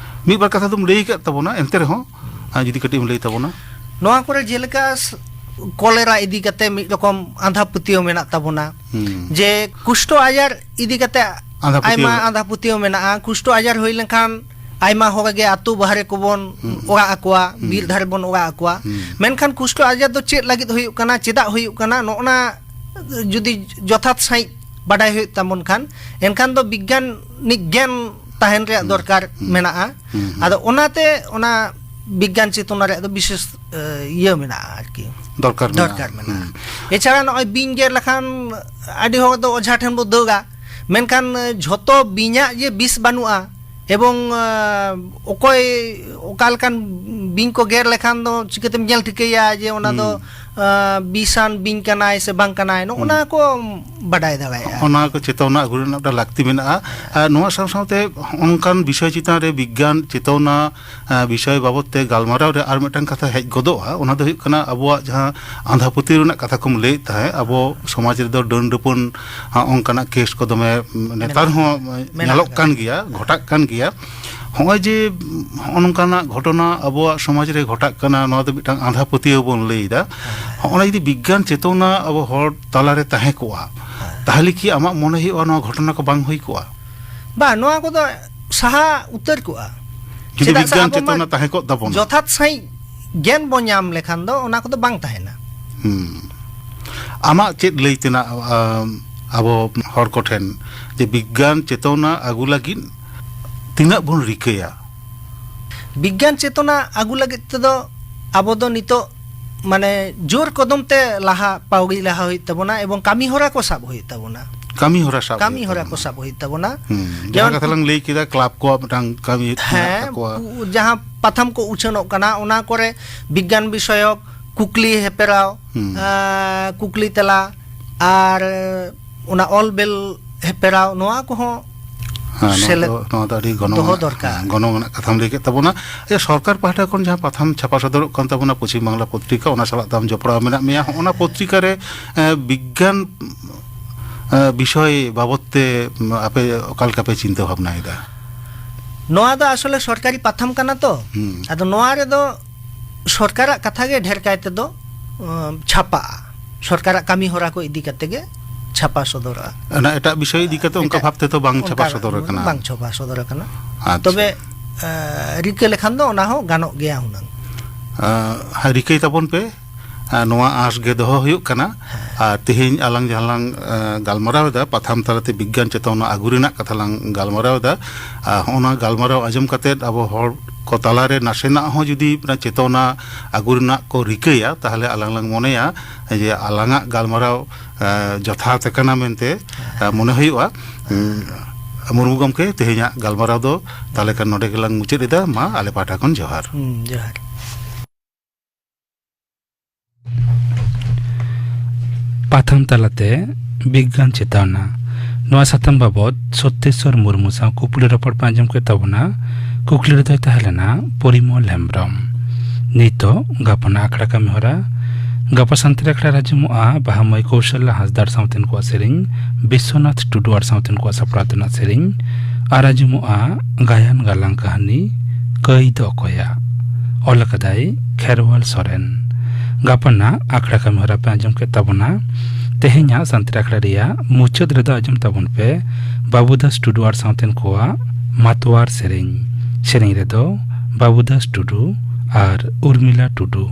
ᱢᱤᱫ ᱵᱟᱨ ᱠᱟᱛᱷᱟ ᱫᱚᱢ ᱞᱟᱹᱭ ᱟᱠᱟᱫ ᱛᱟᱵᱚᱱᱟ, ᱮᱱᱛᱮ ᱨᱮᱦᱚᱸ, ᱟᱸ, ᱡᱩᱫᱤ ᱠᱟᱹᱴᱤᱡ ᱮᱢ ᱞᱟᱹᱭ ᱛᱟᱵᱚᱱᱟ᱾ ᱱᱚᱣᱟ ᱠᱚᱨᱮ ᱡᱮᱞᱮᱠᱟ ᱥ-, ᱠᱚᱞᱮᱨᱟ ᱤᱫᱤ ᱠᱟᱛᱮ ᱢᱤᱫ ᱨᱚᱠᱚᱢ ᱟᱸᱫᱷᱟ ᱯᱟᱹᱛᱭᱟᱹᱣ ᱢᱮᱱᱟᱜ ᱛᱟᱵᱚᱱᱟ᱾ ᱦᱩᱸ᱾ ᱡᱮ ᱠᱩᱥᱴᱚ ᱟᱡᱟᱨ ᱤᱫᱤ ᱠᱟᱛᱮ ᱟᱸᱫᱷᱟ ᱯᱟᱹᱛᱭᱟᱹᱣ ᱟᱭᱢᱟ ᱢᱮᱱᱟᱜᱼᱟ᱾ ᱟᱸᱫᱷᱟ ᱯᱟᱹᱛᱭᱟᱹᱣ ᱢᱮᱱᱟᱜᱼᱟ᱾ ᱠᱩᱥᱴᱚ ᱟᱡᱟᱨ ᱦᱩᱭ ᱞᱮᱱᱠᱷᱟᱱ ᱟᱭᱢᱟ ᱦᱚᱲ ᱜᱮ ᱟᱹᱛᱩ ᱵᱟᱦᱨᱮ ᱠᱚᱵᱚᱱ ᱦᱩᱸ᱾ ᱚᱲᱟᱜ ᱟᱠᱚᱣᱟ, ᱦᱩᱸ᱾ ᱵᱤᱨ ᱫᱷᱟᱨᱮ ᱵᱚᱱ ᱚᱲᱟᱜ ᱟᱠᱚᱣᱟ᱾ ᱦᱩᱸ᱾ ᱢᱮᱱᱠᱷᱟᱱ ᱠᱩᱥᱴᱚ ᱟᱡᱟᱨ ᱫᱚ ᱪᱮᱫ ᱞᱟᱹᱜᱤᱫ ᱦᱩᱭᱩᱜ ᱠᱟᱱᱟ, ᱪᱮᱫᱟᱜ ᱦᱩᱭᱩᱜ ᱠᱟᱱᱟ, ᱱᱚᱜᱼᱱᱟ ᱡᱩᱫᱤ ᱡᱚᱛᱷᱟᱛ ᱥᱟᱺᱦᱤᱡ ᱵᱟᱰᱟᱭ ᱦᱩᱭᱩᱜ ᱛᱟᱵᱚᱱ ᱠᱷᱟᱱ, ᱮᱱᱠᱷᱟᱱ ᱫᱚ ᱵᱤᱜᱽᱜᱟᱱᱤᱠ ᱜᱮᱭᱟᱱ ᱛᱟᱦᱮᱱ ᱨᱮᱭᱟᱜ ᱦᱩᱸ᱾ ᱫᱚᱨᱠᱟᱨ ᱦᱩᱸ᱾ ᱢᱮᱱᱟᱜᱼᱟ᱾ ᱦᱩᱸ, ᱦᱩᱸ᱾ ᱟᱫᱚ ᱚᱱᱟᱛᱮ ᱚᱱᱟ ᱵᱤᱜᱽᱜᱟᱱ ᱪᱮᱛᱚᱱᱟ ᱨᱮᱭᱟᱜ ᱫᱚ ᱵᱤᱥᱮᱥ, ᱮ, ᱤᱭᱟᱹ ᱢᱮᱱᱟᱜᱼᱟ ᱟᱨᱠᱤ᱾ ᱫᱚᱨᱠᱟᱨ ᱢᱮᱱᱟᱜᱼᱟ᱾ ᱫᱚᱨᱠᱟᱨ ᱢᱮᱱᱟᱜᱼᱟ᱾ ᱦᱩᱸ᱾ ᱮᱪᱷᱟᱲᱟ ᱱᱚᱜᱼᱚᱭ ᱵᱤᱧ ᱜᱮᱨ ᱞᱮᱠᱷᱟᱱ ᱟᱹᱰᱤ ᱦᱚᱲ ᱫᱚ ᱚᱡᱷᱟ ᱴᱷᱮᱱ ᱵᱚ ᱫᱟᱹᱲᱟ, ᱢᱮᱱᱠᱷᱟᱱ, ᱮ, ᱡᱷᱚᱛᱚ ᱵᱤᱧᱟᱜ ᱡᱮ ᱵᱤᱥ ᱵᱟᱹᱱᱩᱜᱼᱟ, ᱮᱵᱚᱝ, ᱮ, ᱚᱠᱚᱭ ᱚᱠᱟ ᱞᱮᱠᱟᱱ ᱵᱤᱧ ᱠᱚ ᱜᱮᱨ ᱞᱮᱠᱷᱟᱱ ᱫᱚ ᱪᱤᱠᱟᱹᱛᱮᱢ ᱧᱮᱞ ᱴᱷᱤᱠᱟᱹᱭᱟ ᱡᱮ ᱚᱱᱟ ᱫᱚ, ᱦᱩᱸ᱾ ᱟᱸ, ᱵᱤᱥᱟᱱ ᱵᱤᱧ ᱠᱟᱱᱟᱭ ᱥᱮ ᱵᱟᱝ ᱠᱟᱱᱟᱭ, ᱱᱚᱜᱼᱚ ᱱᱟ ᱠᱚ ᱵᱟᱰᱟᱭ ᱫᱟᱲᱮᱭᱟᱜᱼᱟ᱾ ᱚᱱᱟ ᱠᱚ ᱪᱮᱛᱟᱣᱱᱟ ᱟᱹᱜᱩ ᱨᱮᱱᱟᱜ ᱢᱤᱫᱴᱟᱝ ᱞᱟᱹᱠᱛᱤ ᱢᱮᱱᱟᱜᱼᱟ᱾ ᱟᱨ ᱱᱚᱣᱟ ᱥᱟᱶ ᱥᱟᱶᱛᱮ ᱚᱱᱠᱟᱱ ᱵᱤᱥᱚᱭ ᱪᱮᱛᱟᱱ ᱨᱮ ᱵᱤᱜᱽᱜᱟᱱ ᱪᱮᱛᱟᱣᱱᱟ, ᱟᱸ, ᱵᱤᱥᱚᱭ ᱵᱟᱵᱚᱛ ᱛᱮ ᱜᱟᱞᱢᱟᱨᱟᱣ ᱨᱮ ᱟᱨ ᱢᱤᱫᱴᱟᱝ ᱠᱟᱛᱷᱟ ᱦᱮᱡ ᱜᱚᱫᱚᱜᱼᱟ, ᱚᱱᱟ ᱫᱚ ᱦᱩᱭᱩᱜ ᱠᱟᱱᱟ ᱟᱵᱚᱣᱟᱜ ᱡᱟᱦᱟᱸ ᱟᱸᱫᱷᱟ ᱯᱟᱹᱛᱭᱟᱹᱣ ᱨᱮᱱᱟᱜ ᱠᱟᱛᱷᱟ ᱠᱚᱢ ᱞᱟᱹᱭᱮᱫ ᱛᱟᱦᱮᱸᱫ, ᱟᱵᱚ ᱥᱚᱢᱟᱡᱽ ᱨᱮᱫᱚ ᱰᱟᱹᱱ ᱰᱟᱹᱯᱟᱹᱱ, ᱟᱸ, ᱚᱱᱠᱟᱱᱟᱜ ᱠᱮᱥ ᱠᱚ ᱫᱚᱢᱮ, ᱩᱸ, ᱱᱮᱛᱟᱨ ᱢᱮᱱᱟᱜ-, ᱦᱚᱸ, ᱩᱸ, ᱢᱮᱱᱟᱜ ᱧᱮᱞᱚᱜ ᱟᱠᱟᱫᱟ᱾ ᱠᱟᱱ ᱜᱮᱭᱟ, ᱜᱷᱚᱴᱟᱜ ᱠᱟᱱ ᱜᱮᱭᱟ᱾ ᱦᱚᱸᱜᱼᱚᱭ ᱡᱮ, ᱩᱸ, ᱦᱚᱸᱜᱼᱚ ᱱᱚᱝᱠᱟᱱᱟᱜ ᱜᱷᱚᱴᱚᱱᱟ ᱟᱵᱚᱣᱟᱜ ᱥᱚᱢᱟᱡᱽ ᱨᱮ ᱜᱷᱚᱴᱟᱜ ᱠᱟᱱᱟ, ᱱᱚᱣᱟ ᱫᱚ ᱢᱤᱫᱴᱟᱝ ᱟᱸᱫᱷᱟ ᱯᱟᱹᱛᱭᱟᱹᱣ ᱵᱚᱱ ᱞᱟᱹᱭ ᱮᱫᱟ᱾ ᱦᱮᱸ᱾ ᱦᱚᱸᱜᱼᱚ ᱱᱟ ᱡᱩᱫᱤ ᱵᱤᱜᱽᱜᱟᱱ ᱪᱮᱛᱚᱱᱟ ᱟᱵᱚ ᱦᱚᱲ ᱛᱟᱞᱟᱨᱮ ᱛᱟᱦᱮᱸ ᱠᱚᱜᱼᱟ, ᱦᱮᱸ᱾ ᱛᱟᱦᱚᱞᱮ ᱠᱤ ᱟᱢᱟᱜ ᱢᱚᱱᱮ ᱦᱩᱭᱩᱜᱼᱟ ᱱᱚᱣᱟ ᱜᱷᱚᱴᱚᱱᱟ ᱠᱚ ᱵᱟᱝ ᱦᱩᱭ ᱠᱚᱜᱼᱟ? ᱵᱟᱝ, ᱱᱚᱣᱟ ᱠᱚᱫᱚ ᱥᱟᱦᱟ ᱩᱛᱟᱹᱨ ᱠᱚᱜᱼᱟ᱾ ᱡᱩᱫᱤ ᱪᱮᱫᱟᱜ ᱥᱮ ᱵᱤᱜᱽᱜᱟᱱ ᱟᱵᱚ ᱢᱟ ᱪᱮᱛᱚᱱᱟ ᱛᱟᱦᱮᱸ ᱠᱚᱜ ᱛᱟᱵᱚᱱᱟ᱾ ᱡᱚᱛᱷᱟᱛ ᱥᱟᱺᱦᱤᱡ ᱜᱮᱭᱟᱱ ᱵᱚᱱ ᱧᱟᱢ ᱞᱮᱠᱷᱟᱱ ᱫᱚ ᱚᱱᱟ ᱠᱚᱫᱚ ᱵᱟᱝ ᱛᱟᱦᱮᱱᱟ᱾ ᱦᱩᱸ᱾ ᱟᱢᱟᱜ ᱪᱮᱫ ᱞᱟᱹᱭ ᱛᱮᱱᱟᱜ, ᱟᱢ, ᱟᱵᱚ ᱦᱚᱲ ᱠᱚᱴᱷᱮᱱ ᱡᱮ ᱵᱤᱜᱽᱜᱟᱱ ᱪᱮᱛᱚᱱᱟ ᱟᱹᱜᱩ ᱞᱟᱹᱜᱤᱫ ᱛᱤᱱᱟᱹᱜ ᱵᱚᱱ ᱨᱤᱠᱟᱹᱭᱟ? ᱵᱤᱜᱽᱜᱟᱱ ᱪᱮᱛᱚᱱᱟ ᱟᱹᱜᱩ ᱞᱟᱹᱜᱤᱫ ᱛᱮᱫᱚ ᱟᱵᱚ ᱫᱚ ᱱᱤᱛᱚᱜ ᱢᱟᱱᱮ ᱡᱳᱨ ᱠᱚᱫᱚᱢ ᱛᱮ ᱞᱟᱦᱟ, ᱯᱟᱹᱣᱲᱤ ᱞᱟᱦᱟ ᱦᱩᱭᱩᱜ ᱛᱟᱵᱚᱱᱟ ᱮᱵᱚᱝ ᱠᱟᱹᱢᱤ ᱦᱚᱨᱟ ᱠᱚ ᱥᱟᱵ ᱦᱩᱭᱩᱜ ᱛᱟᱵᱚᱱᱟ᱾ ᱠᱟᱹᱢᱤ ᱦᱚᱨᱟ ᱥᱟᱵ ᱠᱟᱹᱢᱤ ᱦᱩᱭᱩᱜ ᱦᱚᱨᱟ ᱛᱟᱵᱚᱱᱟ᱾ ᱠᱚ ᱥᱟᱵ ᱦᱩᱭᱩᱜ ᱛᱟᱵᱚᱱᱟ᱾ ᱦᱩᱸ, ᱡᱟᱦᱟᱸ ᱡᱮᱢᱚᱱ ᱠᱟᱛᱷᱟ ᱞᱟᱝ ᱞᱟᱹᱭ ᱠᱮᱫᱟ, ᱠᱞᱟᱵᱽ ᱠᱚᱣᱟᱜ ᱢᱤᱫᱴᱟᱝ ᱠᱟᱹᱢᱤ ᱢᱮᱱᱟᱜ ᱦᱮᱸ, ᱛᱟᱠᱚᱣᱟ᱾ ᱩ-, ᱡᱟᱦᱟᱸ ᱯᱟᱛᱷᱟᱢ ᱠᱚ ᱩᱪᱷᱟᱹᱱᱚᱜ ᱠᱟᱱᱟ, ᱚᱱᱟ ᱠᱚᱨᱮ ᱵᱤᱜᱽᱜᱟᱱ ᱵᱤᱥᱚᱭᱚᱠ ᱠᱩᱠᱞᱤ ᱦᱮᱯᱮᱨᱟᱣ, ᱦᱩᱸ᱾ ᱟᱸ, ᱠᱩᱠᱞᱤ ᱛᱮᱞᱟ, ᱟᱨ ᱚᱱᱟ ᱚᱞ ᱵᱮᱞ ᱦᱮᱯᱮᱨᱟᱣ, ᱱᱚᱣᱟ ᱠᱚᱦᱚᱸ ᱦᱮᱸ, ᱱᱚᱣᱟ ᱥᱮᱞᱮᱫ ᱫᱚ, ᱱᱚᱣᱟ ᱫᱚ ᱟᱹᱰᱤ ᱜᱚᱱᱚᱝ ᱫᱚᱦᱚ ᱟᱱᱟᱜ, ᱫᱚᱨᱠᱟᱨ᱾ ᱦᱮᱸ, ᱜᱚᱱᱚᱝ ᱟᱱᱟᱜ ᱠᱟᱛᱷᱟᱢ ᱞᱟᱹᱭ ᱠᱮᱫ ᱛᱟᱵᱚᱱᱟ᱾ ᱡᱮ ᱥᱚᱨᱠᱟᱨ ᱯᱟᱦᱴᱟ ᱠᱷᱚᱱ ᱡᱟᱦᱟᱸ ᱯᱟᱛᱷᱟᱢ ᱪᱷᱟᱯᱟ ᱥᱚᱫᱚᱨᱚᱜ ᱠᱟᱱ ᱛᱟᱵᱚᱱᱟ, ᱯᱚᱪᱷᱤᱢ ᱵᱟᱝᱞᱟ ᱯᱚᱛᱨᱤᱠᱟ, ᱚᱱᱟ ᱥᱟᱞᱟᱜ ᱫᱚ ᱟᱢ ᱡᱚᱯᱲᱟᱣ ᱢᱮᱱᱟᱜ ᱢᱮᱭᱟ᱾ ᱦᱚᱸᱜᱼᱚ ᱱᱟ ᱯᱚᱛᱨᱤᱠᱟ ᱨᱮ, ᱮᱸ, ᱵᱤᱜᱽᱜᱟᱱ, ᱮᱸ, ᱵᱤᱥᱚᱭ ᱵᱟᱵᱚᱛ ᱛᱮ, ᱩᱸ, ᱟᱯᱮ ᱚᱠᱟ ᱞᱮᱠᱟ ᱯᱮ ᱪᱤᱱᱛᱟᱹ ᱵᱷᱟᱵᱽᱱᱟᱭᱮᱫᱟ? ᱱᱚᱣᱟ ᱫᱚ ᱟᱥᱚᱞᱮ ᱥᱚᱨᱠᱟᱨᱤ ᱯᱟᱛᱷᱟᱢ ᱠᱟᱱᱟ ᱛᱚ᱾ ᱦᱩᱸ᱾ ᱟᱫᱚ ᱱᱚᱣᱟ ᱨᱮᱫᱚ ᱥᱚᱨᱠᱟᱨᱟᱜ ᱠᱟᱛᱷᱟ ᱜᱮ ᱰᱷᱮᱨ ᱠᱟᱭ ᱛᱮᱫᱚ, ᱩᱸ, ᱪᱷᱟᱯᱟᱜᱼᱟ᱾ ᱥᱚᱨᱠᱟᱨᱟᱜ ᱠᱟᱹᱢᱤ ᱦᱚᱨᱟ ᱠᱚ ᱤᱫᱤ ᱠᱟᱛᱮ ᱜᱮ ᱪᱷᱟᱯᱟ ᱥᱚᱫᱚᱨᱚᱜᱼᱟ᱾ ᱚᱱᱟ ᱮᱴᱟᱜ ᱵᱤᱥᱚᱭ ᱤᱫᱤ ᱠᱟᱛᱮ ᱚᱱᱠᱟ ᱮᱴᱟᱜ ᱵᱷᱟᱵ ᱛᱮᱫᱚ ᱵᱟᱝ ᱪᱷᱟᱯᱟ ᱚᱱᱠᱟ ᱥᱚᱫᱚᱨ ᱟᱠᱟᱱᱟ? ᱵᱟᱝ ᱪᱷᱟᱯᱟ ᱥᱚᱫᱚᱨ ᱟᱠᱟᱱᱟ᱾ ᱟᱪᱪᱷᱟ᱾ ᱛᱚᱵᱮ, ᱮ, ᱨᱤᱠᱟᱹ ᱞᱮᱠᱷᱟᱱ ᱫᱚ ᱚᱱᱟ ᱦᱚᱸ ᱜᱟᱱᱚᱜ ᱜᱮᱭᱟ ᱦᱩᱱᱟᱹᱝ᱾ ᱟ, ᱦᱮᱸ, ᱨᱤᱠᱟᱹᱭ ᱛᱟᱵᱚᱱ ᱯᱮ᱾ ᱟ, ᱱᱚᱣᱟ ᱟᱸᱥ ᱜᱮ ᱫᱚᱦᱚ ᱦᱩᱭᱩᱜ ᱠᱟᱱᱟ᱾ ᱦᱮᱸ᱾ ᱟᱨ ᱛᱮᱦᱮᱧ ᱟᱞᱟᱝ ᱡᱟᱦᱟᱸ ᱞᱟᱝ, ᱟ, ᱜᱟᱞᱢᱟᱨᱟᱣ ᱮᱫᱟ, ᱯᱟᱛᱷᱟᱢ ᱛᱟᱞᱟᱛᱮ ᱵᱤᱜᱽᱜᱟᱱ ᱪᱮᱛᱚᱱᱟ ᱟᱹᱜᱩ ᱨᱮᱱᱟᱜ ᱠᱟᱛᱷᱟ ᱞᱟᱝ ᱜᱟᱞᱢᱟᱨᱟᱣ ᱮᱫᱟ᱾ ᱟ, ᱦᱚᱸᱜᱼᱚ ᱱᱟ ᱜᱟᱞᱢᱟᱨᱟᱣ ᱟᱸᱡᱚᱢ ᱠᱟᱛᱮ ᱟᱵᱚ ᱦᱚᱲ ᱠᱚ ᱛᱟᱞᱟᱨᱮ ᱱᱟᱥᱮᱱᱟᱜ ᱦᱚᱸ ᱡᱩᱫᱤ ᱚᱱᱟ ᱪᱮᱛᱚᱱᱟ ᱟᱹᱜᱩ ᱨᱮᱱᱟᱜ ᱠᱚ ᱨᱤᱠᱟᱹᱭᱟ, ᱛᱟᱦᱚᱞᱮ ᱟᱞᱟᱝ ᱞᱟᱝ ᱢᱚᱱᱮᱭᱟ ᱡᱮ ᱟᱞᱟᱝᱟᱜ ᱜᱟᱞᱢᱟᱨᱟᱣ, ᱟ, ᱡᱚᱛᱷᱟᱛ ᱟᱠᱟᱱᱟ ᱢᱮᱱᱛᱮ, ᱟ, ᱢᱚᱱᱮ ᱦᱩᱭᱩᱜᱼᱟ᱾ ᱩᱸ, ᱢᱩᱨᱢᱩ ᱜᱚᱢᱠᱮ, ᱛᱮᱦᱮᱧᱟᱜ ᱜᱟᱞᱢᱟᱨᱟᱣ ᱫᱚ ᱛᱟᱦᱚᱞᱮ ᱠᱷᱟᱱ ᱱᱚᱰᱮ ᱜᱮᱞᱟᱝ ᱢᱩᱪᱟᱹᱫ ᱮᱫᱟ᱾ ᱢᱟ, ᱟᱞᱮ ᱯᱟᱦᱴᱟ ᱠᱷᱚᱱ ᱡᱚᱦᱟᱨ᱾ ᱦᱩᱸ, ᱡᱚᱦᱟᱨ᱾ ᱯᱟᱛᱷᱟᱢ ᱛᱟᱞᱟᱛᱮ ᱵᱤᱜᱽᱜᱟᱱ ᱪᱮᱛᱟᱣᱱᱟ᱾ ᱱᱚᱣᱟ ᱥᱟᱛᱟᱢ ᱵᱟᱵᱚᱛ ᱥᱚᱛᱛᱮᱥᱣᱚᱨ ᱢᱩᱨᱢᱩ ᱥᱟᱶ ᱠᱩᱠᱞᱤ ᱨᱚᱯᱚᱲ ᱯᱮ ᱟᱸᱡᱚᱢ ᱠᱮᱫ ᱛᱟᱵᱚᱱᱟ᱾ ᱠᱩᱠᱞᱤ ᱨᱮᱫᱚᱭ ᱛᱟᱦᱮᱸ ᱞᱮᱱᱟ ᱯᱚᱨᱤᱢᱚᱞ ᱦᱮᱢᱵᱨᱚᱢ᱾ ᱱᱤᱛᱚᱜ ᱜᱟᱯᱟᱱᱟᱜ ᱟᱠᱷᱲᱟ ᱠᱟᱹᱢᱤ ᱦᱚᱨᱟ᱾ ᱜᱟᱯᱟ ᱥᱟᱱᱛᱟᱲᱤ ᱟᱠᱷᱲᱟ ᱨᱮ ᱟᱸᱡᱚᱢᱚᱜᱼᱟ ᱵᱟᱦᱟᱢᱟᱹᱭ ᱠᱳᱥᱟᱞᱞᱟ ᱦᱟᱸᱥᱫᱟ ᱟᱨ ᱥᱟᱶᱛᱮᱱ ᱠᱚᱣᱟᱜ ᱥᱮᱨᱮᱧ, ᱵᱤᱥᱥᱚᱱᱟᱛᱷ ᱴᱩᱰᱩ ᱟᱨ ᱥᱟᱶᱛᱮᱱ ᱠᱚᱣᱟᱜ ᱥᱟᱯᱲᱟᱣ ᱛᱮᱱᱟᱜ ᱥᱮᱨᱮᱧ, ᱟᱨ ᱟᱸᱡᱚᱢᱚᱜᱼᱟ ᱜᱟᱭᱟᱱ ᱜᱟᱞᱟᱝ ᱠᱟᱹᱦᱱᱤ ᱠᱟᱹᱭ ᱫᱚ ᱚᱠᱚᱭᱟᱜ? ᱚᱞ ᱟᱠᱟᱫᱟᱭ ᱠᱷᱮᱨᱣᱟᱞ ᱥᱚᱨᱮᱱ᱾ ᱜᱟᱯᱟᱱᱟᱜ ᱟᱠᱷᱲᱟ ᱠᱟᱹᱢᱤ ᱦᱚᱨᱟ ᱯᱮ ᱟᱸᱡᱚᱢ ᱠᱮᱫ ᱛᱟᱵᱚᱱᱟ᱾ ᱛᱮᱦᱮᱧᱟᱜ ᱥᱟᱱᱛᱟᱲᱤ ᱟᱠᱷᱲᱟ ᱨᱮᱭᱟᱜ ᱢᱩᱪᱟᱹᱫ ᱨᱮᱫᱚ ᱟᱸᱡᱚᱢ ᱛᱟᱵᱚᱱ ᱯᱮ ᱵᱟᱹᱵᱩᱫᱟᱥ ᱴᱩᱰᱩ ᱟᱨ ᱥᱟᱶᱛᱮᱱ ᱠᱚᱣᱟᱜ ᱢᱟᱛᱣᱟᱨ ᱥᱮᱨᱮᱧ᱾ ᱥᱮᱨᱮᱧ ᱨᱮᱫᱚ ᱵᱟᱹᱵᱩᱫᱟᱥ ᱴᱩᱰᱩ ᱟᱨ ᱩᱨᱢᱤᱞᱟ ᱴᱩᱰᱩ᱾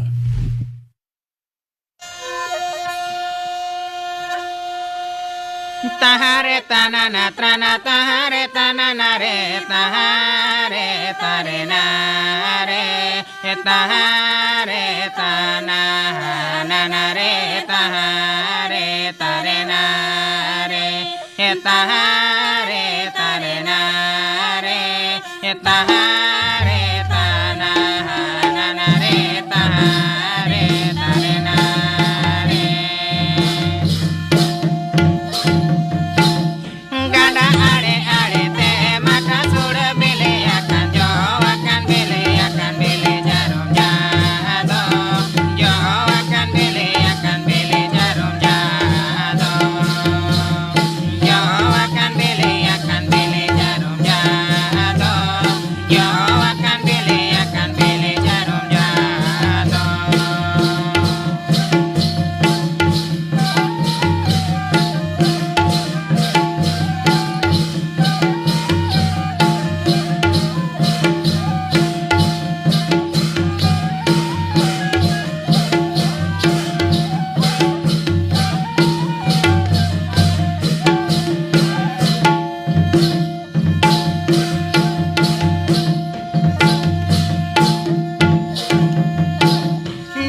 ᱛᱟᱦᱟᱨᱮ ᱛᱟᱱᱟᱱᱟ ᱛᱨᱟᱱᱟ ᱛᱟᱦᱟᱨᱮ ᱛᱟᱱᱟᱱᱟ ᱨᱮ ᱛᱟᱦᱟᱨᱮ ᱛᱟᱨᱮ ᱱᱟᱨᱮ ᱛᱟᱦᱟᱨᱮ ᱛᱟᱱᱟ ᱦᱟᱱᱟᱱᱟ ᱨᱮ ᱛᱟᱦᱟᱨᱮ ᱛᱟᱨᱮ ᱱᱟᱨᱮ ᱛᱟᱦᱟᱨᱮ ᱛᱟᱨᱮ ᱱᱟᱨᱮ ᱛᱟᱦᱟᱨᱮ ᱛᱟᱱᱟ ᱦᱟᱱᱟᱱᱟ ᱨᱮ ᱛᱟᱦᱟᱨᱮ ᱛᱟᱨᱮ ᱱᱟᱨᱮ᱾ ᱜᱟᱰᱟ ᱟᱲᱮ ᱟᱲᱮ ᱛᱮ ᱢᱟᱴᱷᱟ ᱥᱩᱲᱟᱹ ᱵᱤᱞᱤ ᱟᱠᱟᱱ, ᱡᱚ ᱟᱠᱟᱱ ᱵᱤᱞᱤ ᱟᱠᱟᱱ ᱵᱤᱞᱤ ᱡᱟᱹᱨᱩᱢ ᱡᱟᱦᱟᱸ ᱫᱚ, ᱡᱚ ᱟᱠᱟᱱ ᱵᱤᱞᱤ ᱟᱠᱟᱱ ᱵᱤᱞᱤ ᱡᱟᱹᱨᱩᱢ ᱡᱟᱦᱟᱸ ᱫᱚ, ᱡᱚ ᱟᱠᱟᱱ ᱵᱤᱞᱤ ᱟᱠᱟᱱ ᱵᱤᱞᱤ ᱡᱟᱹᱨᱩᱢ ᱡᱟᱦᱟᱸ ᱫᱚ, ᱡᱚ ᱟᱠᱟᱱ ᱵᱤᱞᱤ ᱟᱠᱟᱱ ᱵᱤᱞᱤ ᱡᱟᱹᱨᱩᱢ ᱡᱟᱦᱟᱸ ᱫᱚ᱾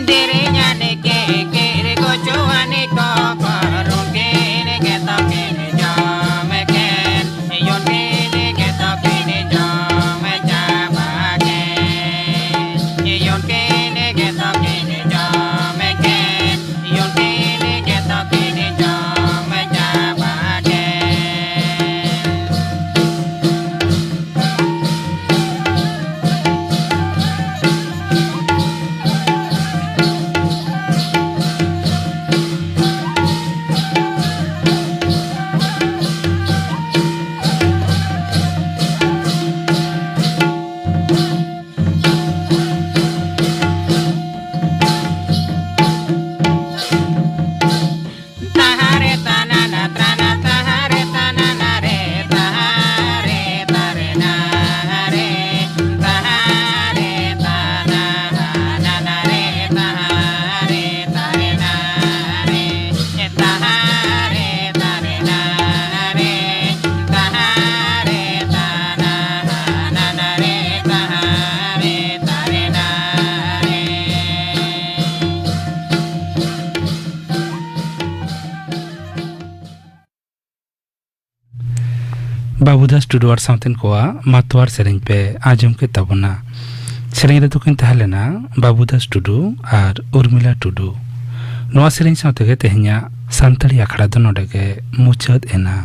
ᱫᱮᱨᱮᱧᱟᱱᱤ ᱠᱮ ᱠᱮᱨ ᱜᱚᱪᱚᱣᱟᱱᱤ ᱠᱚ ᱯᱟᱨᱚᱢ ᱠᱤᱱ ᱜᱮᱛᱟ ᱠᱤᱱ ᱡᱚᱢ ᱠᱤᱱ᱾ ᱭᱩᱱ ᱠᱤᱱ ᱜᱮᱛᱟ ᱠᱤᱱ ᱡᱚᱢ ᱪᱟᱵᱟ ᱠᱤᱱ᱾ ᱭᱩᱱ ᱠᱤᱱ ᱜᱮᱛᱟ ᱠᱤᱱ ᱡᱚᱢ ᱠᱤᱱ᱾ ᱭᱩᱱ ᱠᱤᱱ ᱜᱮᱛᱟ ᱠᱤᱱ ᱵᱟᱹᱵᱩᱫᱟᱥ ᱴᱩᱰᱩ ᱟᱨ ᱥᱟᱶᱛᱮᱱ ᱠᱚᱣᱟᱜ ᱢᱟᱛᱣᱟᱨ ᱥᱮᱨᱮᱧ ᱯᱮ ᱟᱸᱡᱚᱢ ᱠᱮᱫ ᱛᱟᱵᱚᱱᱟ᱾ ᱥᱮᱨᱮᱧ ᱨᱮᱫᱚ ᱠᱤᱱ ᱛᱟᱦᱮᱸ ᱞᱮᱱᱟ ᱵᱟᱹᱵᱩᱫᱟᱥ ᱴᱩᱰᱩ ᱟᱨ ᱩᱨᱢᱤᱞᱟ ᱴᱩᱰᱩ᱾ ᱱᱚᱣᱟ ᱥᱮᱨᱮᱧ ᱥᱟᱶ ᱛᱮᱜᱮ ᱛᱮᱦᱮᱧᱟᱜ ᱥᱟᱱᱛᱟᱲᱤ ᱟᱠᱷᱲᱟ ᱫᱚ ᱱᱚᱰᱮ ᱜᱮ ᱢᱩᱪᱟᱹᱫ ᱮᱱᱟ᱾